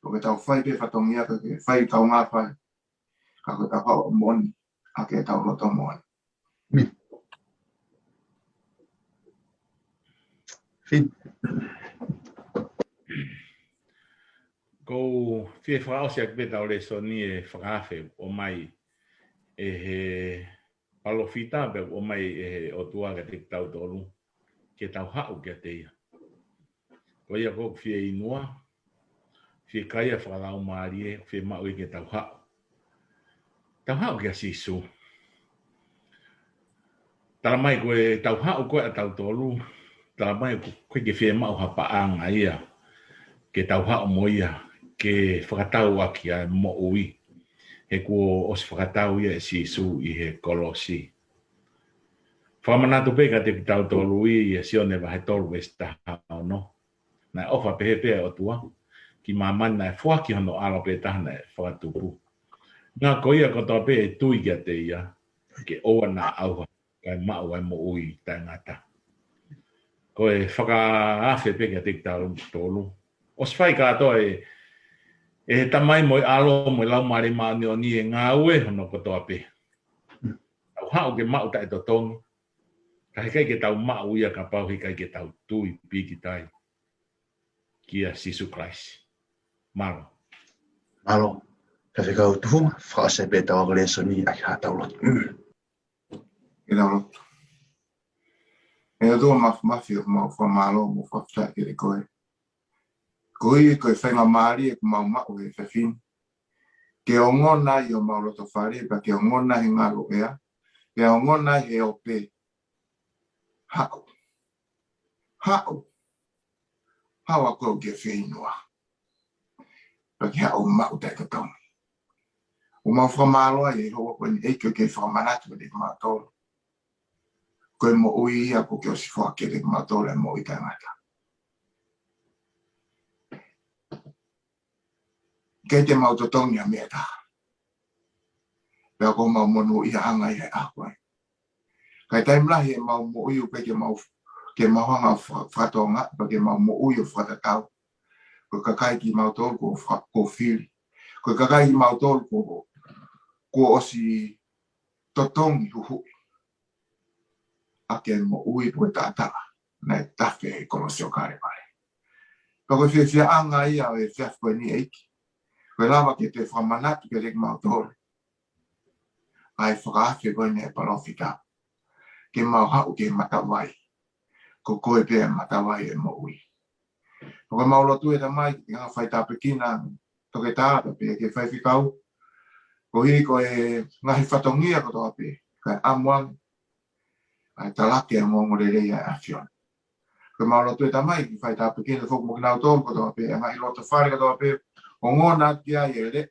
Ko ʻetau fai pē fatongia ko e fai kaungā fai. Ka ko ʻetau haʻu moʻoni ʻaki ʻetau loto moʻoni. Fine. Ko u fie fakaʻosi ʻaki pē ʻetau lēsoni ʻe fakaafe ʻomai ʻe he palōfita pea ʻomai ʻe he ʻOtua kiate kitautolu ke tau haʻu kiate ia. Ko ia ʻoku fieinua, fiekaia fakalaumālie, fiemaʻu ke tau haʻu. Tau haʻu kia Sīsū. Tala mai ko ʻetau haʻu ko ē ʻatautolu, tala mai ʻoku ʻikai ke fiemaʻu ha paʻanga ia ke tau haʻu mo ia ke fakatau ʻaki ʻa e moʻui. He kuo ʻosi fakatau ia ʻe Sīsū ʻi he kolosi. Fakamanatu pē kiate kitautolu ʻi he Sione vahe tolu veesi taha ono. Naʻe ʻofa pehē pē ʻa e ʻOtua ki māmani naʻe foaki hono ʻAlo pē taha naʻe fakatupu. Naʻa ko ia kotoa pē ʻe tui kiate ia ke ʻoua naʻa ʻauha kae maʻu ʻa e moʻui taʻengata. Ko e fakaafe pē kiate kitautolu. ʻOsi fai kātoa ʻe, ʻe he Tamai mo e ʻAlo mo e Laumālie Māʻoniʻoni ʻa e ngāue hono kotoa pē. Tau haʻu ke maʻu taʻetotongi. Ka heʻikai ke tau maʻu ia kapau heʻikai ke tau tui pīkitai kia Sīsū Kalaisi. Mālō. Mālō. Faifekau Tufunga, fakaʻosi pē ʻetau ako lēsoni ʻaki haʻatau lotu. Ke tau lotu. ʻE ʻOtua Māfimafi, ʻoku mau fakamālō mo fakafetaʻi kiate koe. Koeʻuhi ko e faingamālie ʻoku mau maʻu he efiafi ni ke ongona ai homau loto fale, pea ke ongona ai he ngalo ʻea, pea ongona ai he ope. Haʻu. Haʻu. Haʻu ʻa koe ʻoku ke fieinua. Pea ke haʻu ʻo maʻu taʻetotongi. ʻOku mau fakamālō ai ʻEiki ʻoku ke fakamanatu kiate kimautolu ko e moʻui ia kuo ke ʻosi foaki kiate kimautolu, ʻa e moʻui taʻengata. ʻIkai te mau totongi ʻa e meʻa ʻe taha. Pea ʻoku mau monūʻia ange ʻi he ʻaho ko eni. Ka ʻi he taimi lahi ʻemau moʻui ʻoku ʻikai ke mau, ke mau hanga ʻo fa-, fakatokangaʻi, pea ke mau moʻui ʻo fakatatau. Ko e kakai kimautolu kuo fa-, kuo fili. Ko e kakai kimautolu kuo, kuo ʻosi totongi huhuʻi ʻaki e moʻui pea taʻataʻa naʻe tafe he kolosi ʻo Kalevale. Pea ko e fiefiaʻanga ia ʻo e efiafi ko eni ʻEiki, ko e lava ke toe fakamanatu kiate kimautolu ʻa e fakaafe ko eni ʻa e palōfita, ke mau haʻu ki he matavai, ko koe pē ʻa e matavai ʻo e moʻui. Pea ko ʻemau lotu ʻe Tamai, ke ke hanga ʻo faitāpuekina ʻa Toketā pea pehē ki he faifekau, koeʻuhi ko e ngaahi fatongia kotoa pē, kae ʻamu ange ʻa e talaki ʻa e ongoongolelei ʻa e ʻAfiona. Ko ʻemau lotu ʻe Tamai, ke faitāpuekina foki mo kinautolu kotoa pē, ʻa e ngaahi lotofale kotoa pē, ongona atu ki ai e leʻo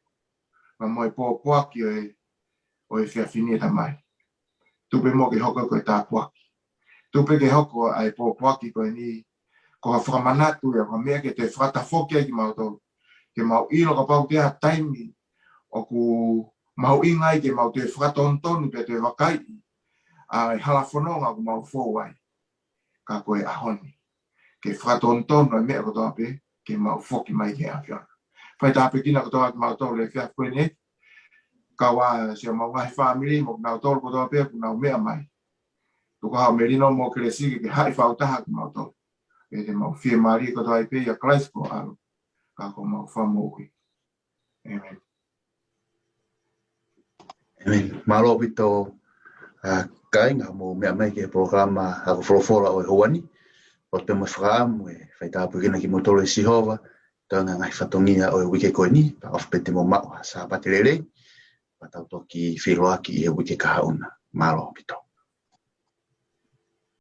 pea mo e pōpoaki ʻo e, ʻo e efiafi ni ʻe Tamai. Tuku pē muʻa ke hoko ko e tāpuaki. Tuku pē ke hoko ʻa e pōpoaki ko eni ko ha fakamanatu ia, ko ha meʻa ke toe fakatafoki ai kimautolu, ke mau ʻilo kapau ko e hā e taimi ʻoku mahuʻinga ai ke mau toe fakatonutonu pea toe vakaiʻi ʻa e hala fononga ʻoku mau fou ai. Ka ko e ʻaho ni, ke fakatonutonu e meʻa kotoa pē, ke mau foki mai ki he ʻAfiona. Faitāpuekina kotoa kimautolu he efiafi ko eni, kau ai siʻomau ngaahi fāmili mo kinautolu kotoa pē ʻoku nau meʻa mai. Tuku haʻo melino mo e kelesi ke ke haʻi fakataha kimautolu, pea te mau fiemālie kotoa ai pē ʻia Kalaisi ko ho ʻAlo, ka ko homau Fakamoʻui. ʻĒmeni. ʻĒmeni. Mālō ʻaupito, ʻa, kāinga, hoʻomou meʻa mai ki he polokalama Ako Folofola ʻo e houa ni. Lotu pē mo e fakaʻamu ʻe faitāpuekina kimoutolu ʻe Sihova, ʻi he ngaahi fatongia ʻo e uike ko eni, pea ʻofa pē te mou maʻu ha Sāpate lelei, pea tau toki feʻiloaki ʻi he uike kahaʻu na. Mālō ʻaupito.